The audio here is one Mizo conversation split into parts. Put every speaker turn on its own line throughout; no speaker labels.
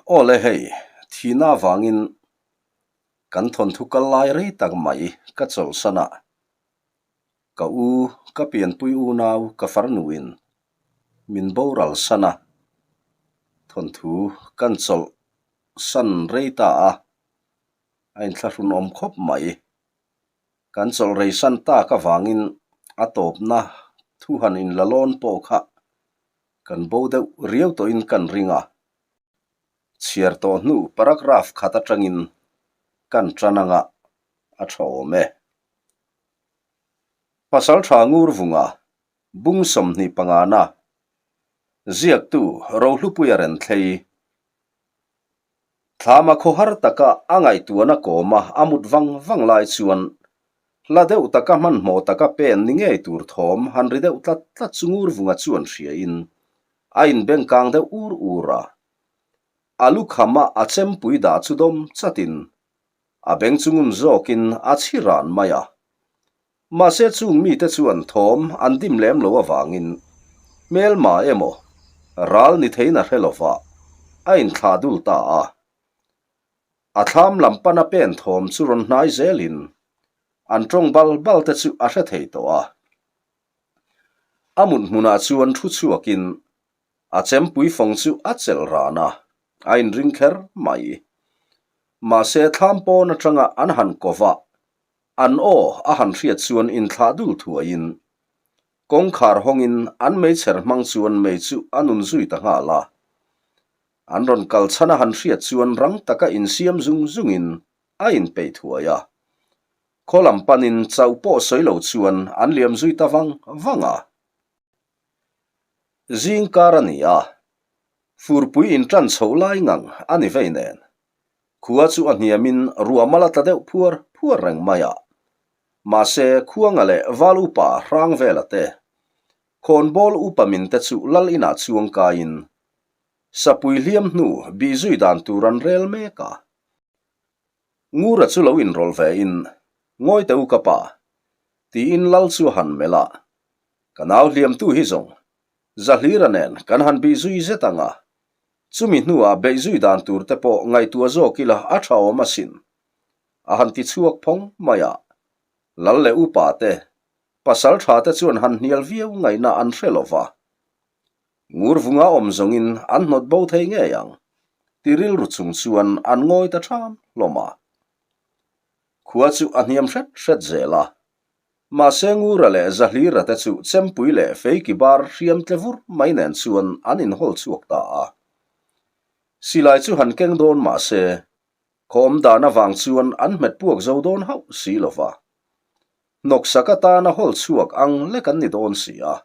Aw le hei, thihna avangin kan thawnthu kal lai rei tak mai ka chawlhsan a. Ka u, ka pianpui unau, ka farnuin min boral san a, thawnthu kan chawlhsan rei ta a, a inthlahrunawm khawp mai. Kan chawlh rei san tak avangin a tawpna thu han inla lawn pawh kha kan bo deuh riau tawhin kan ring a. Chhiar tawh hnu paragraph khat atangin kan tan anga a tha awm e. Pasal tha ngur vunga bung 25 na ziaktu Rohlupuia Renthlei Thlama khawhar taka a ngaihtuahna kawma a mut vang vang lai chuan hla deuh taka hmanhmawh taka pen ni ngei tur thawm han ri deuh tlat tlat chu Ngurvunga chuan hriain a inbengkang deuh ur ur a. A lukhama a chempui dah chu dawm chatin a beng chu ngun zawkin a chhi ran mai a. Mahse chung mite chuan thawm an dim lem lo avangin hmelma emaw ral ni theiin a hre lova a inthlah dul ta a. A thlam lam pana pen thawm chu rawn hnai zelin an tawng bal bal te chu a hre thei tawh a. A mut hmunah chuan thu chhuakin a chempui fawng chu a chelh ran a, a inring kher mai. Mahse thlam pawn atanga an han kova An aw a han hriat chuan inthlah dul thuaiin kawngkhar hawngin an meichher hmang chuan mei chu a nun zui ta nghal a. An rawn kal chhan a han hriat chuan rang taka insiam zung zungin a inpeih thuai a. Khaw lam panin chauh pawh sawi lo chuan an liam zui ta vang vang a. Zing kar a ni a, furpui inṭan chhoh lai ngang a ni vei nen. Khua chu a hniamin ruah mal a tla deuh phuar phuar reng mai a. Mahse, Khuanga leh Val Upa hrang vela te, Khawnbawl Upa min te chu lal inah chuang kaiin Sapui hliam hnu bih zui dan tur an rel mek a. Ngura chu lo inrawlh ve in, Ngawi teh u ka pa, tiin lal chu a han melh a. Ka nau hliamtu hi zawng, Zahlira nen kan han bih zui zet ang a, Chumi hnuah beih zui dan tur te pawh ngaihtuah zawk ila a tha awm asin. A han ti chhuak phawng mai a. Lal leh upa te, pasal tha te chuan han hnial viau ngaihna an hre lo va. Ngur vunga awm zawngin an hnawt bo thei ngei ang, ti rilru chung chuan an ngawi ta ṭham hlawm a. Khua chu a hniam hret hret zel a. Mahse Ngura leh Zahlira te chu chempui leh feiki bar hriam tle vur mai nen chuan an inhawl chhuak ta a. Silai chu han keng dawn mahse, khaw awm dan avang chuan an hmet puak zo dawn hauh si lo va. Hnawksak atana hawl chhuak ang lek an ni dawn si a.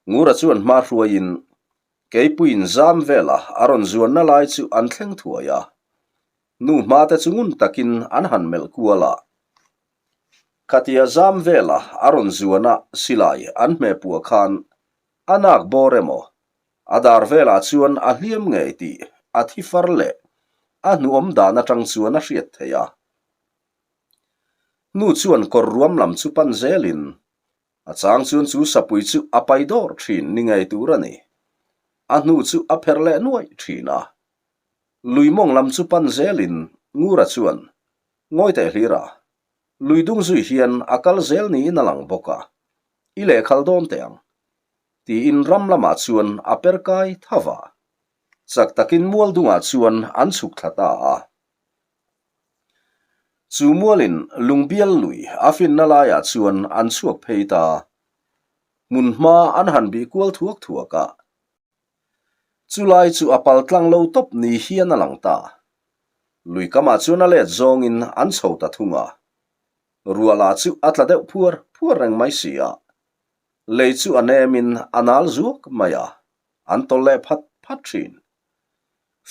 Ngura chuan hma hruaiin Keipuiin zam vela a rawn zuanna lai chu an thleng thuai a. Nu hmate chu ngun takin an han melh kual a. Khatia zam vela a rawn zuan a silai an hmeh puah khan a nak bawr emaw a dar velah chuan a hliam ngei tih a thi far leh a hnuawm dan atang chuan a hriat theih a. Nu chuan kawr ruam lam chu pan zelin a chang chuan chu sapui chu a pai dawr thin ni ngei tur a ni. A hnu chu a pherh leh nuaih thin a. Lui mawng lam chu pan zelin Ngura chuan ngawi teh hlir a, lui dung zui hian a kal zel niin a lang bawk a, i lehkhal dawn teh ang, tiin ram lamah chuan a per kai tha va. Chak takin mual dungah chuan an chhuk thla ta a. Chu mualin lungbial lui a finna laiah chuan an chhuak phei ta. Hmun hma an han bih kual thuak thuak a. Chulai chu a pal tlang lo tawp ni hian a lang ta. Lui kamah chuan a let zawngin an chho ta thung a. Ruah lah chu a tla deuh phuar phuar reng mai si a. Lei chu a nemin a nal zuak mai a, an tawlh leh phat phat thin.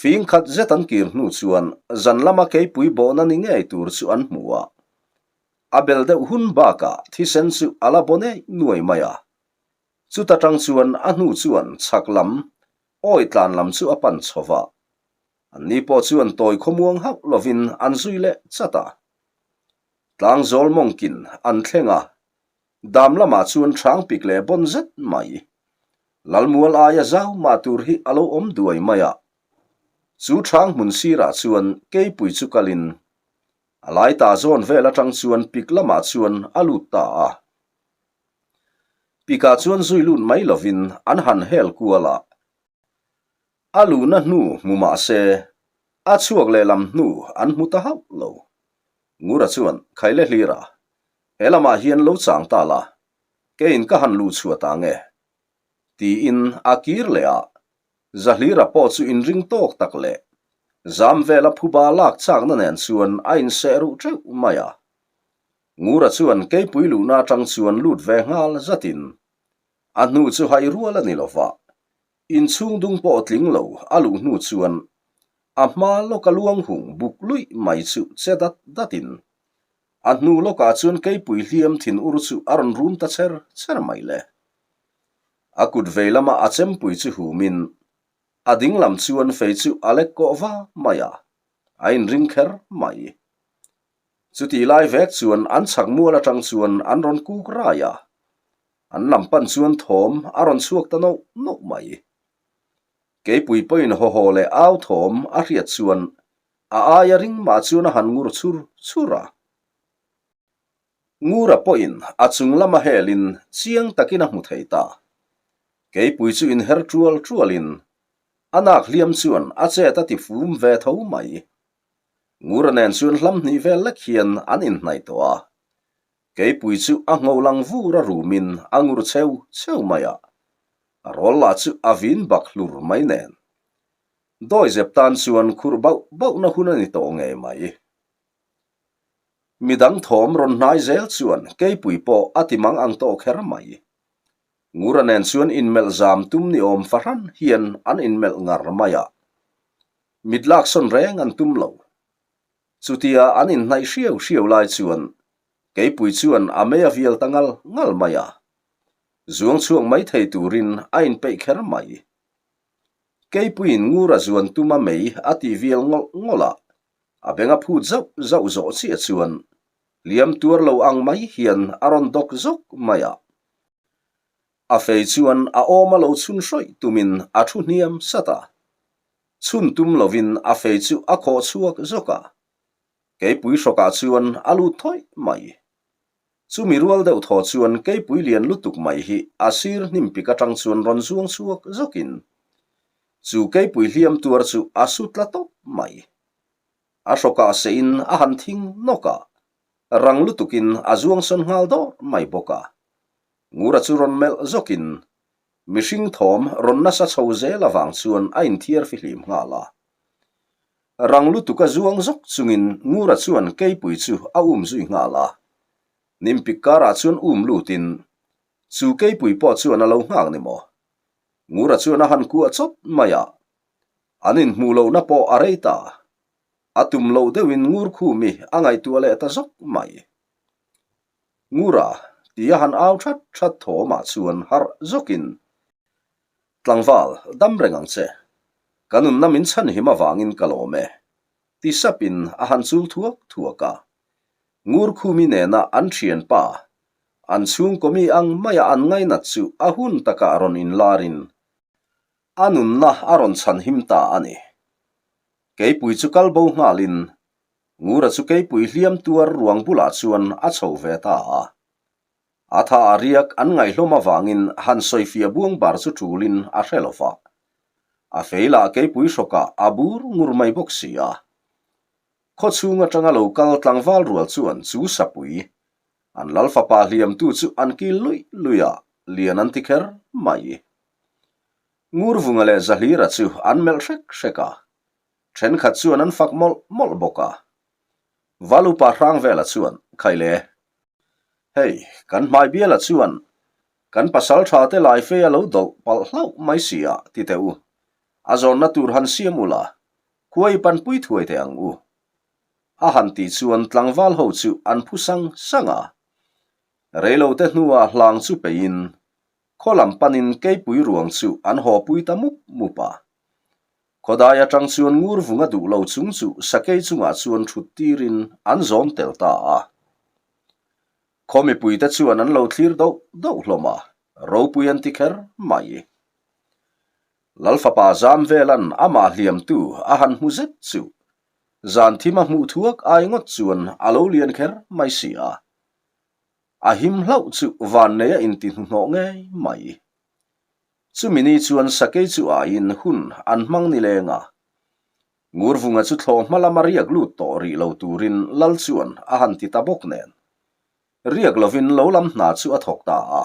Fing khat zet an kir hnu chuan zan lama keipui bawhna ni ngei tur chu an hmu a. A bel deuh hun bakah thisen chu a la baw nei nuai mai a. Chuta tang chuan a hnu chuan chhak lam, awi tlan lam chu a pan chho va. Anni pawh chuan tawi khawmuang hauh lovin an zui leh chat a. Tlangzawl mawngkin an thleng a, dam lamah chuan hrang pik leh bawn zet mai. Lalmual aia zau mah tur hi a lo awm duai mai a. Chu ṭhang hmun sirah chuan keipui chu kalin a lai ta zawn vel aṭang chuan pik lamah chuan a lut ta a. Pikah chuan zui lut mai lovin an han hel kual a. A luhna hnu hmu mah se, a chhuak lehlam hnu an hmu ta hauh lo. Ngura chuan Khaile Hlira, he lamah hian lo chang ta la, keiin ka han luh chhuah ta nge? Tiin a kir leh a, Zahlira pawh chu inring tawk tak leh zam vela phuba lak chakna nen chuan a inseh ruh teuh mai a. Ngura chuan keipui luhna atang chuan lut ve nghal zatin a hnu chu hai rual a ni lo va, inchhung dung pawh tling lo a luh hnu chuan a hma lawka luang hung buk luih mai chu che dat datin a hnu lawkah chuan keipui hliam thin ur chu a rawn rum ta cher cher mai le. A kut vei lama a chempui chu humin a ding lam chuan fei chu a lek kawh va mai a, a inring kher mai. Chutih lai vek chuan an chhak mual atang chuan an rawn kuk rai a, an lam pan chuan thawm a rawn chhuak ta nauh nauh mai. Keipui pawhin haw haw leh au thawm a hriat chuan a aia ring mah chuan a han ngur chur chur a. Ngura pawhin a chung lama helin chiang takin a hmu thei ta. Keipui chu inher tual tualin a nak hliam chuan a chet a ti fum ve tho mai. Ngura nen chuan hlam hnih vel lek hian an inhnaih tawh a. Keipui chu a ngho lang vur a rumin a ngur cheu cheu mai a. A rawl lah chu a vin bak hlur mai nen. Dawizep tan chuan khurh bauh bauhna hun a ni tawh ngei mai. Midang thawm rawn hnai zel chuan keipui pawh a ti mang ang tawh kher mai. Ngura nen chuan inmelh zam tum ni awm fahran hian an inmelh ngar mai a. Mit lak sawn reng an tum lo. Chutia an inhnaih hriau hriau lai chuan keipui chuan a mei a vial ta ngal ngal mai a. Zuang chhuak mai thei turin a inpeih kher mai. Keipuiin Ngura zuan tuma mei a tih vial ngawlh ngawlh a, a beng a phut zauh zauh zawh chiah chuan hliam tuar lo ang mai hian a rawn dawk zawk mai a. A fei chuan a awm a lo chhun hrawih tumin a thu hniam sat a. Chhun tum lovin a fei chu a khawh chhuak zawk a. Keipui hrawkah chuan a lut thawih mai. Chumi rual deuh thaw chuan keipui lian lutuk mai hi a sir hnim pik atang chuan rawn zuang chhuak zawkin chu keipui hliam tuar chu a su tla tawp mai. A hrawkah seiin a han thing nawk a, rang lutukin a zuang sawn nghal dawr mai bawk a. Ngura chu rawn melh zawkin mihring thawm rawn nasa chho zel avang chuan a inthiar fihlim nghal a. Rang lutuka zuang zawk chungin Ngura chuan keipui chu a um zui nghal a. Nimpik karah chuan um lutin chu keipui pawh chuan a lo nghak ni maw? Ngura chuan a han kuah chawt mai a. An inhmuh lohna pawh a rei ta. A tum loh deuhin Ngurkhumi a ngaihtuah leh ta zawk mai. Ngura, ti a han au that that thawmah chuan harh zawkin, Tlangval, dam reng ang che. Ka nunna min chhanhim avangin ka lawm e, ti sapin a han chul thuak thuak a. Ngurkhumi nena an thianpa, an chhungkaw mi ang maia an ngainat chu a hun takah rawn inlarin a nunna a rawn chhanhim ta a ni. Keipui chu kal bo nghalin Ngura chu keipui hliam tuar ruang bulah chuan a chho ve ta a. A tha a riak an ngaihhlawm avangin han sawifiah buang bar chu tulin a hre lo va. A fei lah keipui hrawkah a bur ngur mai bawk si a. Khaw chhung atanga lo kal tlangval rual chuan chu sapui, an lal fapa hliamtu chu an kil luih luih a, lian an ti kher mai. Ngurvunga leh Zahlira chu an melh hrek hrek a, Thenkhat chuan an fak mawlh mawlh bawk a. Valupa Hrangvela chuan, Khaile, hei, kan hmai biala chuan kan pasal tha te lai fei a lo dawlh palh hlauh mai si a, ti teh u. A zawnna tur han siam u la, khua i panpui thuai teh ang u. A han tih chuan tlangval ho chu an phu sang sang a. Reilote hnuah hlang chu peiin khaw lam panin keipui ruang chu an hawpui ta mup mup a. Khawdai atang chuan ngur vunga duh lo chung chu sakei chungah chuan thut tirin an zawm tel ta a. Khaw mipuite chuan an lo thlir doh doh hlawm a, ropui an ti kher mai. Lalfapa Zamvelan amah hliamtu a han hmu zet chu zan thim a hmuh thuak ai ngawt chuan a lo lian kher mai si a. A him hlauh chu vanneia inti hnuhnawh ngei mai. Chumi ni chuan sakei chu aiin hun an hmang ni leng a. Ngurvunga chu thlawh hma lama riak lut tawh rih lo turin Lal chuan a han ti ta bawk nen. Riak lovin lo lam hna chu a thawk ta a.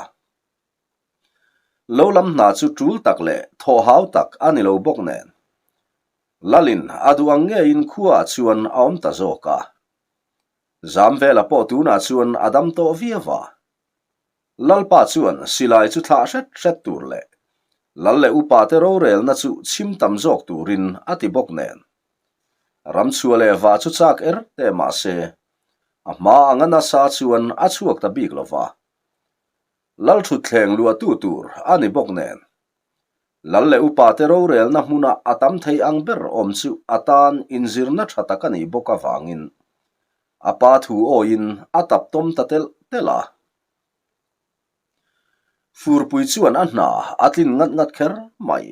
Lo lam hna chu tul tak leh thawh hau tak a ni lo bawk nen. Lalin a duh ang ngeiin khuaah chuan a awm ta zawk a. Zamvela pawh tunah chuan a dam tawh viau a. Lalpa chuan silai chu thlah hret hret tur leh Lal leh upate rorelna chu chhim tam zawk turin a ti bawk nen. Ramchhuah leh vah chu chak er teh mah se, a hma anga nasa chuan a chhuak ta bik lo va. Lal thutthleng luahtu tur a ni bawk nen. Lal leh upate rorelna hmuna a tam thei ang ber awm chu a tan inzirna tha tak a nih bawk avangin a pa thu awiin a tap tawm ta telh telh a. Furpui chuan a hna a tlin ngat ngat kher mai.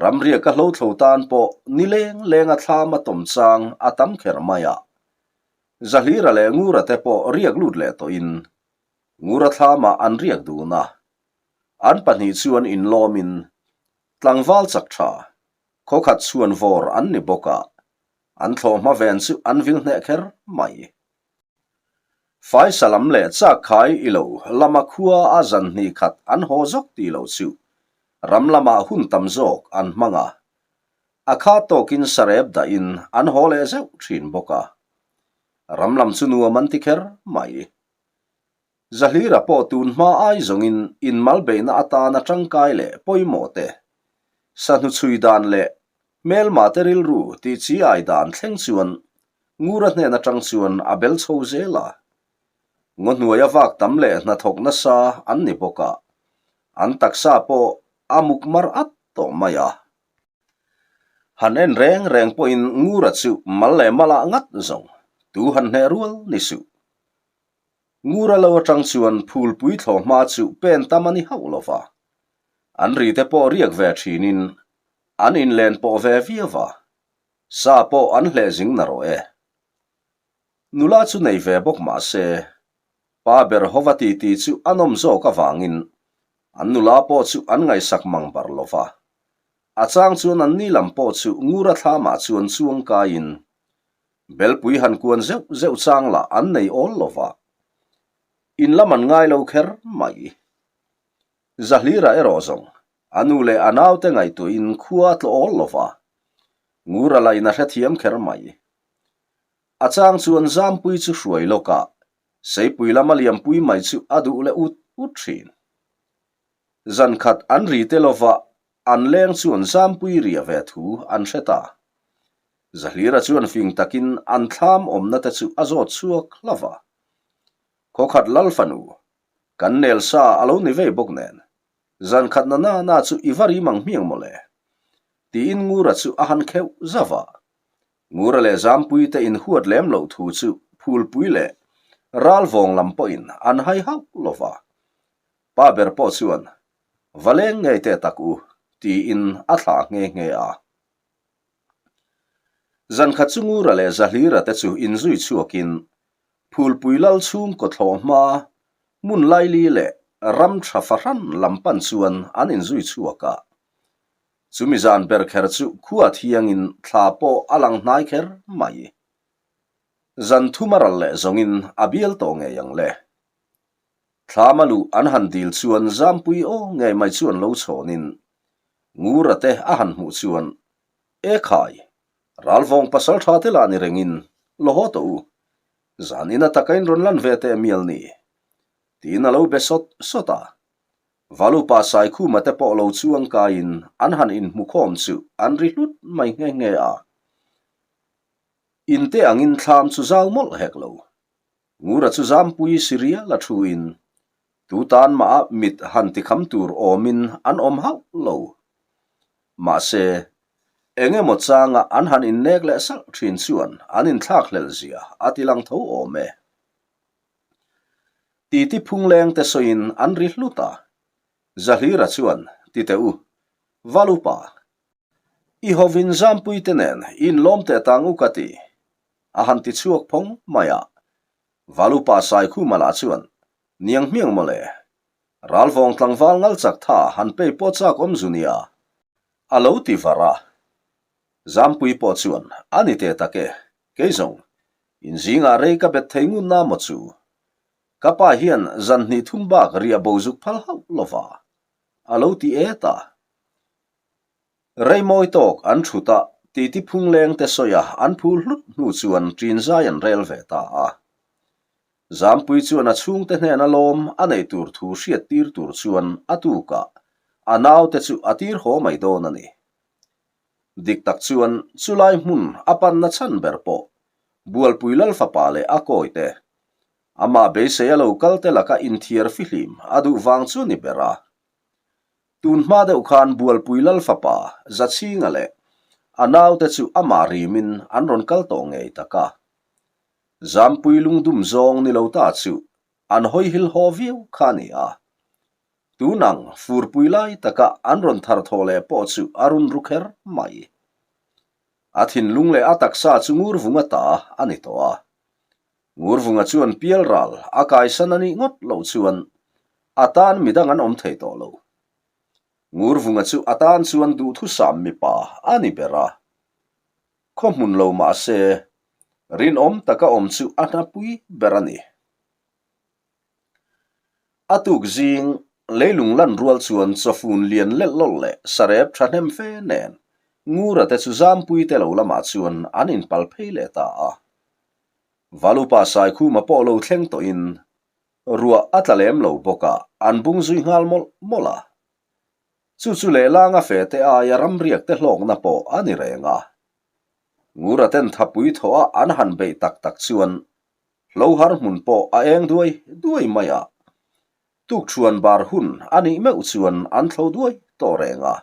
Ramriak a hlothlo tan pawh ni leng lenga thlam a tawm chang a tam kher mai a. Zahlira leh Ngura te pawh riak lut leh tawhin Ngura thlamah an riak dun a. An pahnih chuan inlawmin tlangval chak tha, khawkhat chhuan vawr an ni bawk a, an thlawh hma ven chu an vil hneh kher mai. Faisa lam leh chak khai i lo lama khua a zan hnih khat an haw zawk tih loh chu ram lamah hun tam zawk an hmang a, a kha tawkin sarep dahin an haw leh zeuh thin bawk a. Ram lam chu nuam an ti kher mai. Zahlira pawh tun hma ai zawngin inmal beihna atana tangkai leh pawimawh te, sahnu chhui dan leh hmelma te rilru tih chi ai dan thleng chuan Ngura hnen atang chuan a bel chho zel a. Ngaw hnuaia vak tam leh hnathawk nasa an ni bawk a, an taksa pawh a muk mar at tawh mai a. Han en reng reng pawhin Ngura chu mal leh malah ngat zawng, tu han hneh rual ni suh. Ngura lo atang chuan phulpui thlawh hma chu pen tam a ni hauh lo va. An ri te pawh riak ve thinin an inlen pawh ve viau va, sa pawh an hleh zing na rawh e. Nula chu nei ve bawk mah se, pa ber hova titi chu a nawm zawk avangin an nula pawh chu an ngaihsak mang bar lo va. A chang chuan an ni lam pawh chu Ngura thlamah chuan chuang kaiin Belpui han kuan zeuh zeuh chang lah an nei awl lo va, in lam an ngai lo kher mai. Zahlira erawh zawng a nu leh a naute ngaihtuahin khua a tlawh awl lo va, Ngura lah in a hrethiam kher mai. A chang chuan Zampui chu hruai lawkah Seipui lama liampui mai chu a duh leh ut ut thin. Zan khat an ri te lova an leng chuan Zampui ria ve thu an hre ta. Zahlira chuan fing takin an thlam awmna te chu a zawt chhuak hlauh a. Khawkhat lal fanu, kan nel sa a lo ni vei bawk nen, zan khat na na na chu i va rim ang hmiang mawle, tiin Ngura chu a han kheuh zauh a. Ngura leh Zampui te inhuat lem loh thu chu Phulpui leh Ralvawng lam pawhin an hai hauh lo va. Pa ber pawh chuan, Va leng ngei teh tak u, tiin a thlah nghe nghe a. Zankhat chu Ngura leh Zahlira te chu inzui chhuakin Phulpui lal chhungkaw thlawh hma hmun laili leh ram tha fahran lam pan chuan an inzui chhuak a. Chumi zan ber kher chu khua thiangin thla pawh a lang hnai kher mai. Zan thum a ral leh zawngin a bial tawh ngei ang le. Thlam a luh an han dil chuan Zampui aw ngei mai chuan lo chhawnin Ngura te a han hmuh chuan, E khai, Ralvawng pasal tha te lah ni rengin lo haw tawh u, zan ina taka in rawn lan ve teh mial ni, tiin a lo be sawt sawt a. Valupa Saikhuma te pawh lo chuang kaiin an han inhmu khawm chu an ri hlut mai nghe nghe a. Inte angin thlam chu zau mawlh hek lo. Ngura chu Zampui Siria la thuin tu tan mah a mit han tikham tur awmin an awm hauh lo. Mahse, eng emaw changa an han innek leh salh thin chuan an inthlak hlelh zia a ti lang tho awm e. Titi phungleng te sawiin an ri hlut a, Zahlira chuan, Ti teh u. Valupa, i hovin Zampuite nen i inlawm teh tang u ka ti, a han ti chhuak phawng mai a. Valupa Saikhuma lah chuan, Niang hmiang mawle, ralvawng tlangval ngal chak tha han pei pawh chak awm zu nia, a lo ti var a. Zampui pawh chuan, A ni teh tak e, kei zawng, in zingah rei ka bet thei ngun na maw chu? Ka pa hian zan hnih thum bak riah bo zuk phal hauh lova, a lo ti et a. Rei mawi tawk an thut a, titi phungleng te sawi a an phul hlut hnu chuan ṭin zai an rel ve ta a. Zampui chuan a chhungte hnena lawm a neih tur thu hriat tir tur chuan a tukah a naute chu a tir haw mai dawn a ni. Dik tak chuan chulai hmun a panna chhan ber pawh Bualpui Lalfapa leh a kawite, amah beisei a lo kal te laka inthiar fihlim a duh vang chu ni ber a. Tun hma deuh khan Bualpui Lalfapa Zachhinga leh a naute chu amah rimin an rawn kal tawh ngei tak a. Zampui lungdum zawng ni lo ta chu an hawi hil haw viau kha a ni a. Tun ang furpui lai taka an rawn thar thawh leh pawh chu a run ru kher mai. A thinlung leh a taksa chu Ngurvunga ta a ni tawh a. Ngurvunga chuan pialral a kaisan a nih ngawt loh chuan a tan midang an awm thei tawh lo. Ngurvunga chu a tan chuan duhthusam mipa a ni ber a. Khaw hmun lo mah se, rinawm taka awm chu a hnapui ber a ni. A tuk zing, leilung lan rual chuan chawfun lian lelh lawlh leh sarep thahnem fe nen Ngura te chu Zampui te lo lamah chuan an inpal phei leh ta a. Valupa Saikhuma pawh lo thleng tawhin ruah a tla lem lo bawk a, an bung zui nghal mawlh mawlh a. Chu chu lehlanga fe te aia ramriak te hlawkna pawh a ni reng a. Ngura ten thapui thawh a an han beih tak tak chuan Hlohar hmun pawh a eng duai duai mai a, tukṭhuan bar hun a nih meuh chuan an thlo duai tawh reng a.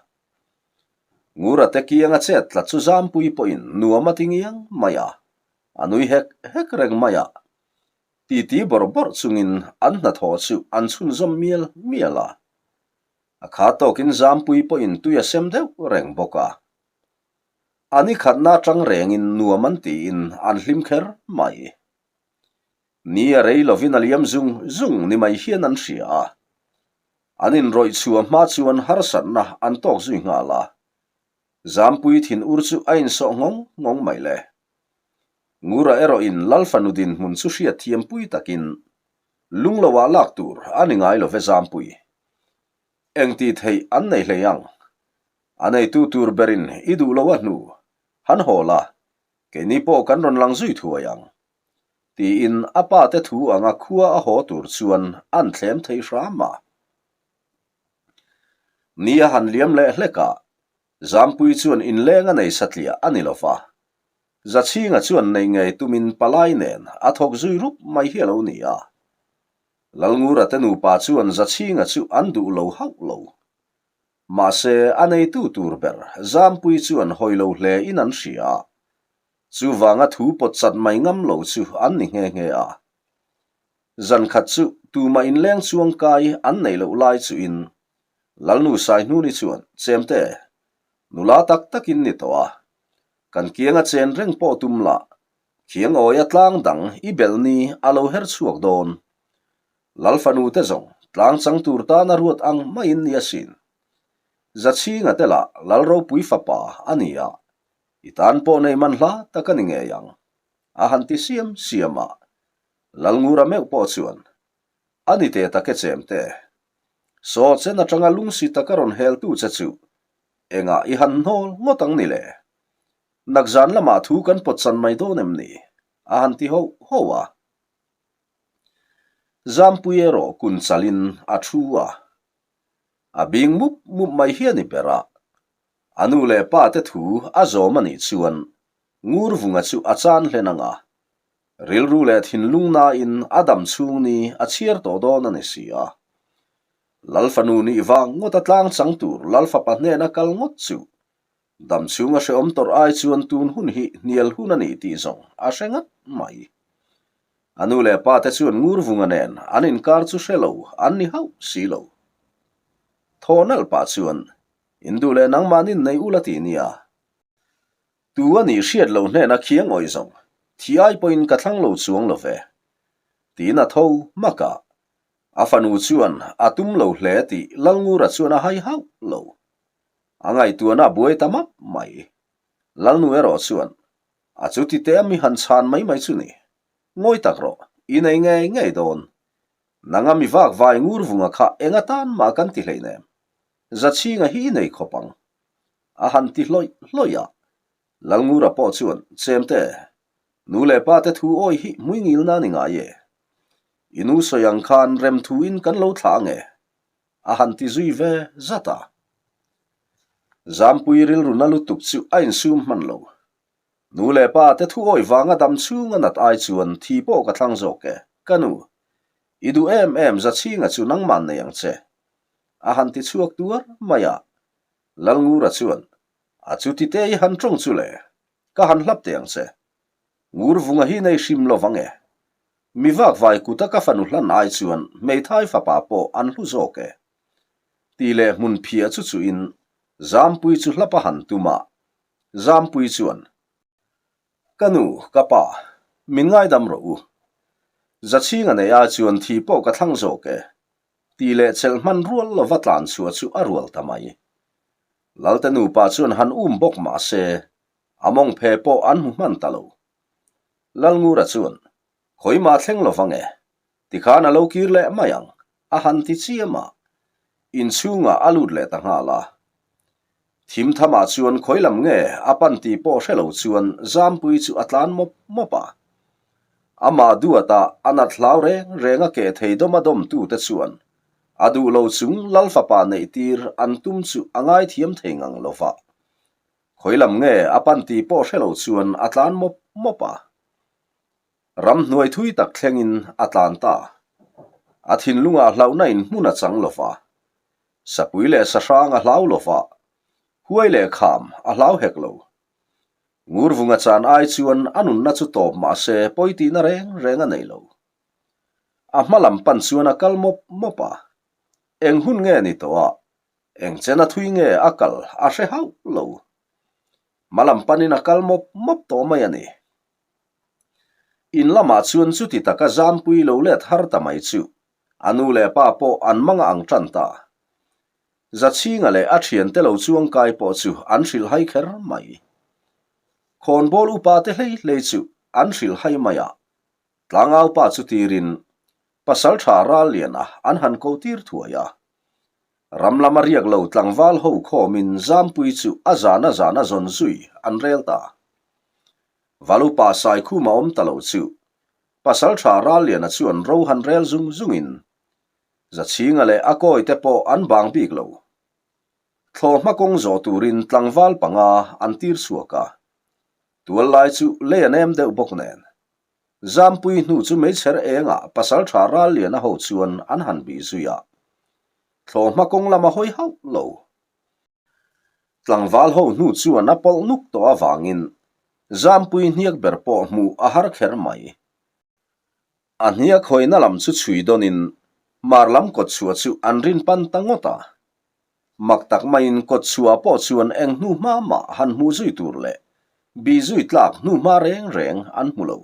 Ngura te kianga chet tlat chu Zampui pawhin nuam a ti ngiang mai a, a nui hek hek reng mai a. Titi bawrh bawrh chungin an hnathawh chu an chhunzawm mial mial a. A kha tawkin Zampui pawhin tui a sem deuh reng bawk a. A ni khatna atang rengin nuam an tiin an hlim kher mai. Ni a rei lovin a liam zung zung ni mai hian an hria a. An inrawih chhuah hma chuan harsatna an tawk zui nghal a. Zampui thin ur chu a insawh nghawng nghawng mai le. Ngura erawhin Lalfanu dinhmun chu hriatthiampui takin lungloah lak tur a ni ngai love Zampui. Engti theih an nei hlei ang? A neitu tur berin i duh lo a hnu, han haw la, keini pawh kan rawn lang zui thuai ang. Tiin a pa te thu anga khua a haw tur chuan an thlem thei hram a. Ni a han liam leh hlek a, Zampui chuan inleng a nei satliah a ni lo va. Zachhinga chuan nei ngei tumin palai nen a thawk zui rup mai hi a lo ni a. Lalngura te nupa chuan Zachhinga chu an duh lo hauh lo. Mahse, a neitu tur ber Zampui chuan hawi lo hle in an hria a, chuvanga thu pawt chat mai ngam lo chu an ni nghe nghe a. Zan khat chu tumah inleng chuang kai an neih loh lai chuin Lalnu Saihnuni chuan, Chemte, nula tak takin ni tawh a, kan kianga chen reng pawh tum lah, khiang awia tlang dang i belh ni a lo her chhuak dawn. Lal fanu te zawng tlang chang tur tana ruat ang maiin ni asin. Zachhinga te lah Lal ropui fapa a ni a, i tan pawh nei man hla tak a ni ngei ang, a han ti siam siam a. Lal Ngura meuh pawh chuan, A ni te tak e chemte. Saw chen atanga lungsi taka rawn heltu che chu engah i han hnawl ngawt ang ni le? Nakzan lamah thu kan pawt chan mai dawn em ni? a han ti ho ho a. Zampui erawh kun chalin a thu a. A bing mup mup mai hi a ni ber a. A nu leh pa te thu a zawm a nih chuan Ngurvunga chu a chan hlen ang a. Rilru leh thinlung nain a dam chhung ni a chhiar tawh dawn a ni si a. Lalfanu nih vang ngawt a tlang chang tur Lalfapa hnena kal ngawt chu dam chhung a hrehawm tawrh ai chuan tun hun hi hnial hun a ni tih zawng a hre ngat mai. A nu leh pa te chuan Ngurvunga nen an inkar chu hre lo an ni hauh si lo. Thaw nalh pah chuan. In duh leh nangmahnin nei ula ti nia. Tu a nih hriat loh hnena khiang awih zawng, thi ai pawhin ka thlang lo chuang lo ve. Tiin a tho hmak a. A fanu chuan a tum lo hle tih Lalngura chuan a hai hauh lo. A ngaihtuahna a buai ta map mai. Lalnu erawh chuan, A chu ti te a mi han chhan mai mai chu ni. Ngawi tak rawh, i nei ngei ngei dawn. Nanga mi vak vai ngur vunga kha eng atan mah kan ti hleinem. Zachhinga hi i nei khawp ang. A han ti hlawih hlawih a. Lalngura pawh chuan, Chemte, nu leh pa te thu awi hi hmuingilna a ni ngai e. I nu sawi ang khan rem thuin kan lo thlah ang e. A han ti zui ve zat a. Zampui rilru na lutuk chu a insum hman lo. Nu leh pa te thu awi vanga dam chhung a nat ai chuan thi pawh ka thlang zawk e, ka nu. I duh em em Zachhinga chu nangman nei ang che. A han ti chhuak tuar mai a. Lalngura chuan, A chu ti te i han tawng chu le, ka han hlap teh ang che. Ngur vunga hi nei hrim lo vang e. Mi vak vai kuta ka fanu hlan ai chuan hmeithai fapa pawh an hlu zawk e. Tih leh hmun phiah chu chuhin Zampui chu hlap a han tum a. Zampui chuan, Ka nu, ka pa, min ngaidam rawh u. Zachhinga nei ai chuan thi pawh ka thlang zawk e. Tih leh chelh hman rual lova tlan chhuah chu a rual ta mai. Lalte nupa chuan han um bawk mah se, a mawng phe pawh an hmu hman ta lo. Lalngura chuan, Khawimah thleng lo vang e, tikhan a lo kir leh mai ang, a han ti chiam a, inchhungah a lut leh ta nghal a. Thim thamah chuan khawi lam nge a pan tih pawh hre lo chuan Zampui chu a tlan mawp mawp a. Amah duata a nat hlau reng reng a keh thei dawm a dawmtute chuan a duh lo chung Lal fapa neih tir an tum chu a ngaithiam thei ngang lo va. Khawi lam nge a pan tih pawh hre lo chuan a tlan mawp mawp a. Ramhnuai thui tak thlengin a tlan ta. A thinlungah hlauhna in hmun a chang lo va. Sapui leh sahrang a hlau lo va. Huai leh kham a hlau hek lo. Ngurvunga chan ai chuan a nunna chu tawp mah se pawi tihna reng reng a nei lo. A hma lam pan chuan a kal mawp mawp a. Eng hun nge ni tawh a? Eng chen a thui nge a kal a hre hauh lo. Hma lam panin a kal mawp mawp tawh mai a ni. In lamah chuan chuti taka zampui lo let har ta mai chu a nu leh pa pawh an manga ang tan ta. Zachhinga leh a thiante lo chuangkai pawh chu an hrilhhai kher mai. Khawnbawl upa te hlei hlei chu an hrilhhai mai a, tlangau pa chu tirin Pasaltha Ralliana an han ko tir thuai a. Ram lama riak lo tlangval ho khawmin Zampui chu a zana zana zawn zui an rel ta. Valupa Saikhuma awm ta lo chu Pasaltha Ralliana chuan ro han rel zung zungin Zachhinga leh a kawite pawh an bang bik lo. Thlawhhma kawng zawh turin tlangval panga an tir chhuak a. Tual lai chu lei a nem deuh bawk nen. Zampui hnu chu meichher engah Pasaltha Ralliana ho chuan an han bih zui a. Thlawhhma kawng lama hawi hauh lo. Tlangval ho hnu chuan a pawlh nuk tawh avangin Zampui hniak ber pawh hmuh a har kher mai. A hniak hawina lam chu chhui dawnin mar lam kawtchhuah chu an rin pan ta ngawt a. Mak tak maiin kawtchhuah pawh chuan eng hnu hma mah han hmuh zui tur leh bih zui tlak hnu hma reng reng an hmu lo.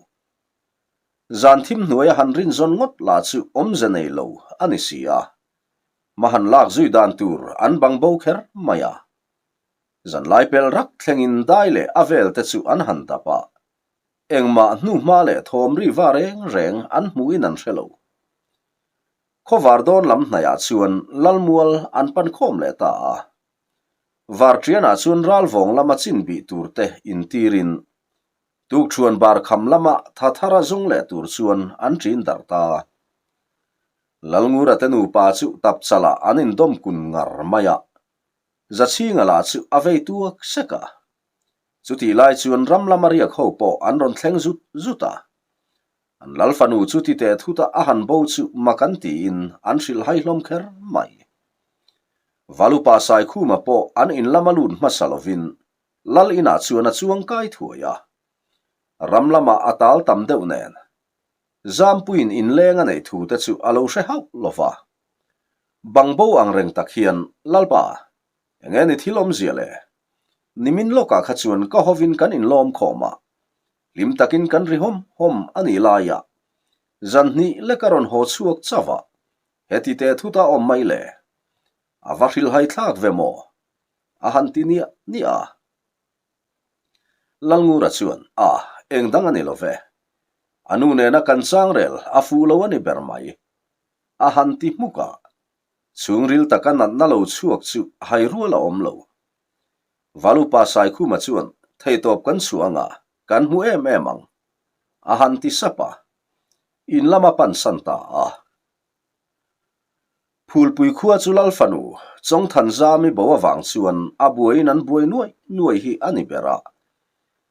Zan thim hnuaia han rin zawn ngawt lah chu awmze nei lo a ni si a. Hma han lak zui dan tur an bang bo kher mai a. Zanlai pel rak thlengin dai leh a vel te chu an han dap a. Engmah hnuhma leh thawm ri va reng reng an hmuhin an hre lo. Khawvar dawn lam hnaihah chuan Lalmual an pan khawm leh ta a. Varṭianah chuan ralvawng lama chin bih tur te intirin tukṭhuan bar kham lama tha thara zung leh tur chuan an ṭin darh ta. Lalngura te nupa chu tapchalah an indawm kun ngar mai a, Zachhinga lah chu a vei tuak sek a. Chutih lai chuan ram lama riak ho pawh an rawn thleng zut zut a. An lal fanu chu ti teh thuta a han bo chu mak an tiin an hrilh hai hlawm kher mai. Valupa Saikhuma pawh an in lama lut hmasa lovin lal inah chuan a chuang kai thuai a. Ram lamah a tal tam deuh nen Zampuiin inleng a neih thu te chu a lo hre hauh lo va. Bangbo ang reng tak hian, Lalpa! Enge ni thil awmzia le? Nimin lawkah kha chuan ka hovin kan inlawm khawm a, hlim takin kan ri hawm hawm a nih laiah zan hnih lek a rawn haw chhuak chauh a, heti teh thut a awm mai le? A va hrilhhai thlak ve maw? A han ti niah niah a. Lalngura chuan, A, eng dang a ni lo ve. A nu nena kan changrel a fuh lo a ni ber mai. A han ti hmuk a. Chhungril taka natna lo chhuak chu hai rual a awm lo. Valupa Saikhuma chuan, Theihtawp kan chhuah anga, kan hmu em em ang. A han ti sap a. In lama pansan ta a. Phulpui khua chu Lal fanu Chawngthanzami bo avang chuan a buaiin an buai nuai nuai hi a ni ber a.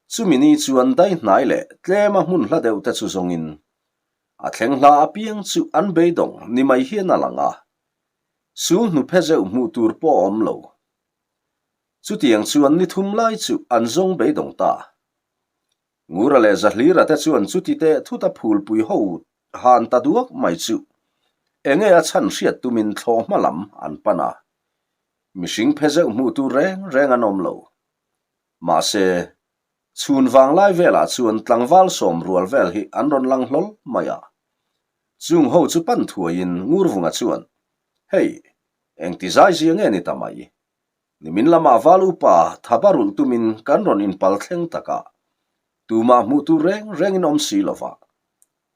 Chumi ni chuan dai hnai leh tlema hmun hla deuh te chu zawngin a thleng hla apiang chu an beidawng ni mai hian a lang a. Sul hnu phe zeuh hmuh tur pawh a awm lo. Chutiang chuan ni thum lai chu an zawng beidawng ta. Ngura leh Zahlira te chuan chuti teh thut a phulpui ho han ta duak mai chu enge a chhan hriat tumin thlawh hma lam an pan a. Mihring phe zeuh hmuh tur reng reng an awm lo. Mahse, chhun vanglai velah chuan tlangval sawm rual vel hi an rawn lang hlawl mai a. Chung ho chu pan thuaiin Ngurvunga chuan, Hei, engti zai zia nge ni ta mai? Nimin lamah val upa thaba rulh tumin kan rawn inpal thleng tak a, tumah hmuh tur reng rengin awm si lova,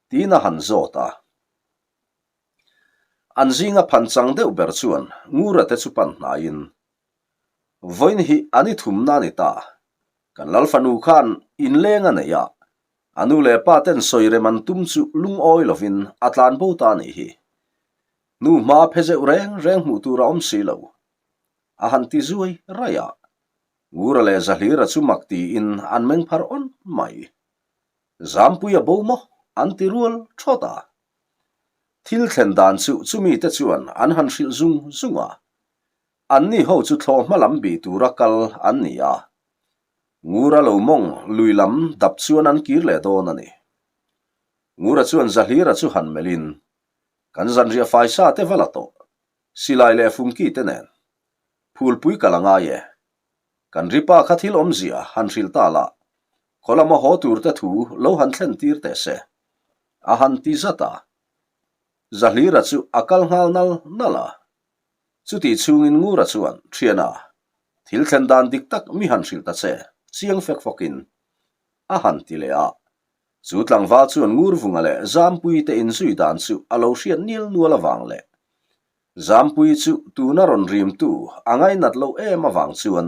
tiin a han zawt a. An zinga phan chang deuh ber chuan Ngura te chu pan hnaiin, Vawiin hi a ni thumna a ni ta, kan lal fanu khan inleng a nei a, a nu leh pa ten sawi rem an tum chu lungawi lovin a tlan bo ta a nih hi. Nu hma phe zeuh reng reng hmuh tur a awm si lo. A han ti zuai raih a, Ngura leh Zahlira chu mak tiin an meng phar awn mai. Zampui a bo maw? an ti rual thawt a. Thil thlen dan chu chumi te chuan an han hrilh zung zung a. Anni ho chu thlawh hma lam bih tura kal an ni a. Ngura lo mawng lui lam dap chuan an kir leh dawn a ni. Ngura chuan Zahlira chu han melhin, Kan zanriah faisa te va la tawh, silai leh fungki te nen. Phulpui ka la ngai e. Kan ripa kha thil awmzia han hrilh ta la, khaw lama haw tur te thu lo han thlen tir teh se. A han ti zat a. Zahlira chu a kal nghal nal nal a. Chutih chhungin Ngura chuan, Thiana, thil thlen dan dik tak mi han hrilh ta che, chiang fek fawkin a han ti leh a. Chu tlangval chuan Ngurvunga leh Zampuii te inzui dan chu a lo hriat nil nual avang leh Zampuii chu tuna rawn rimtu a ngainat loh em avang chuan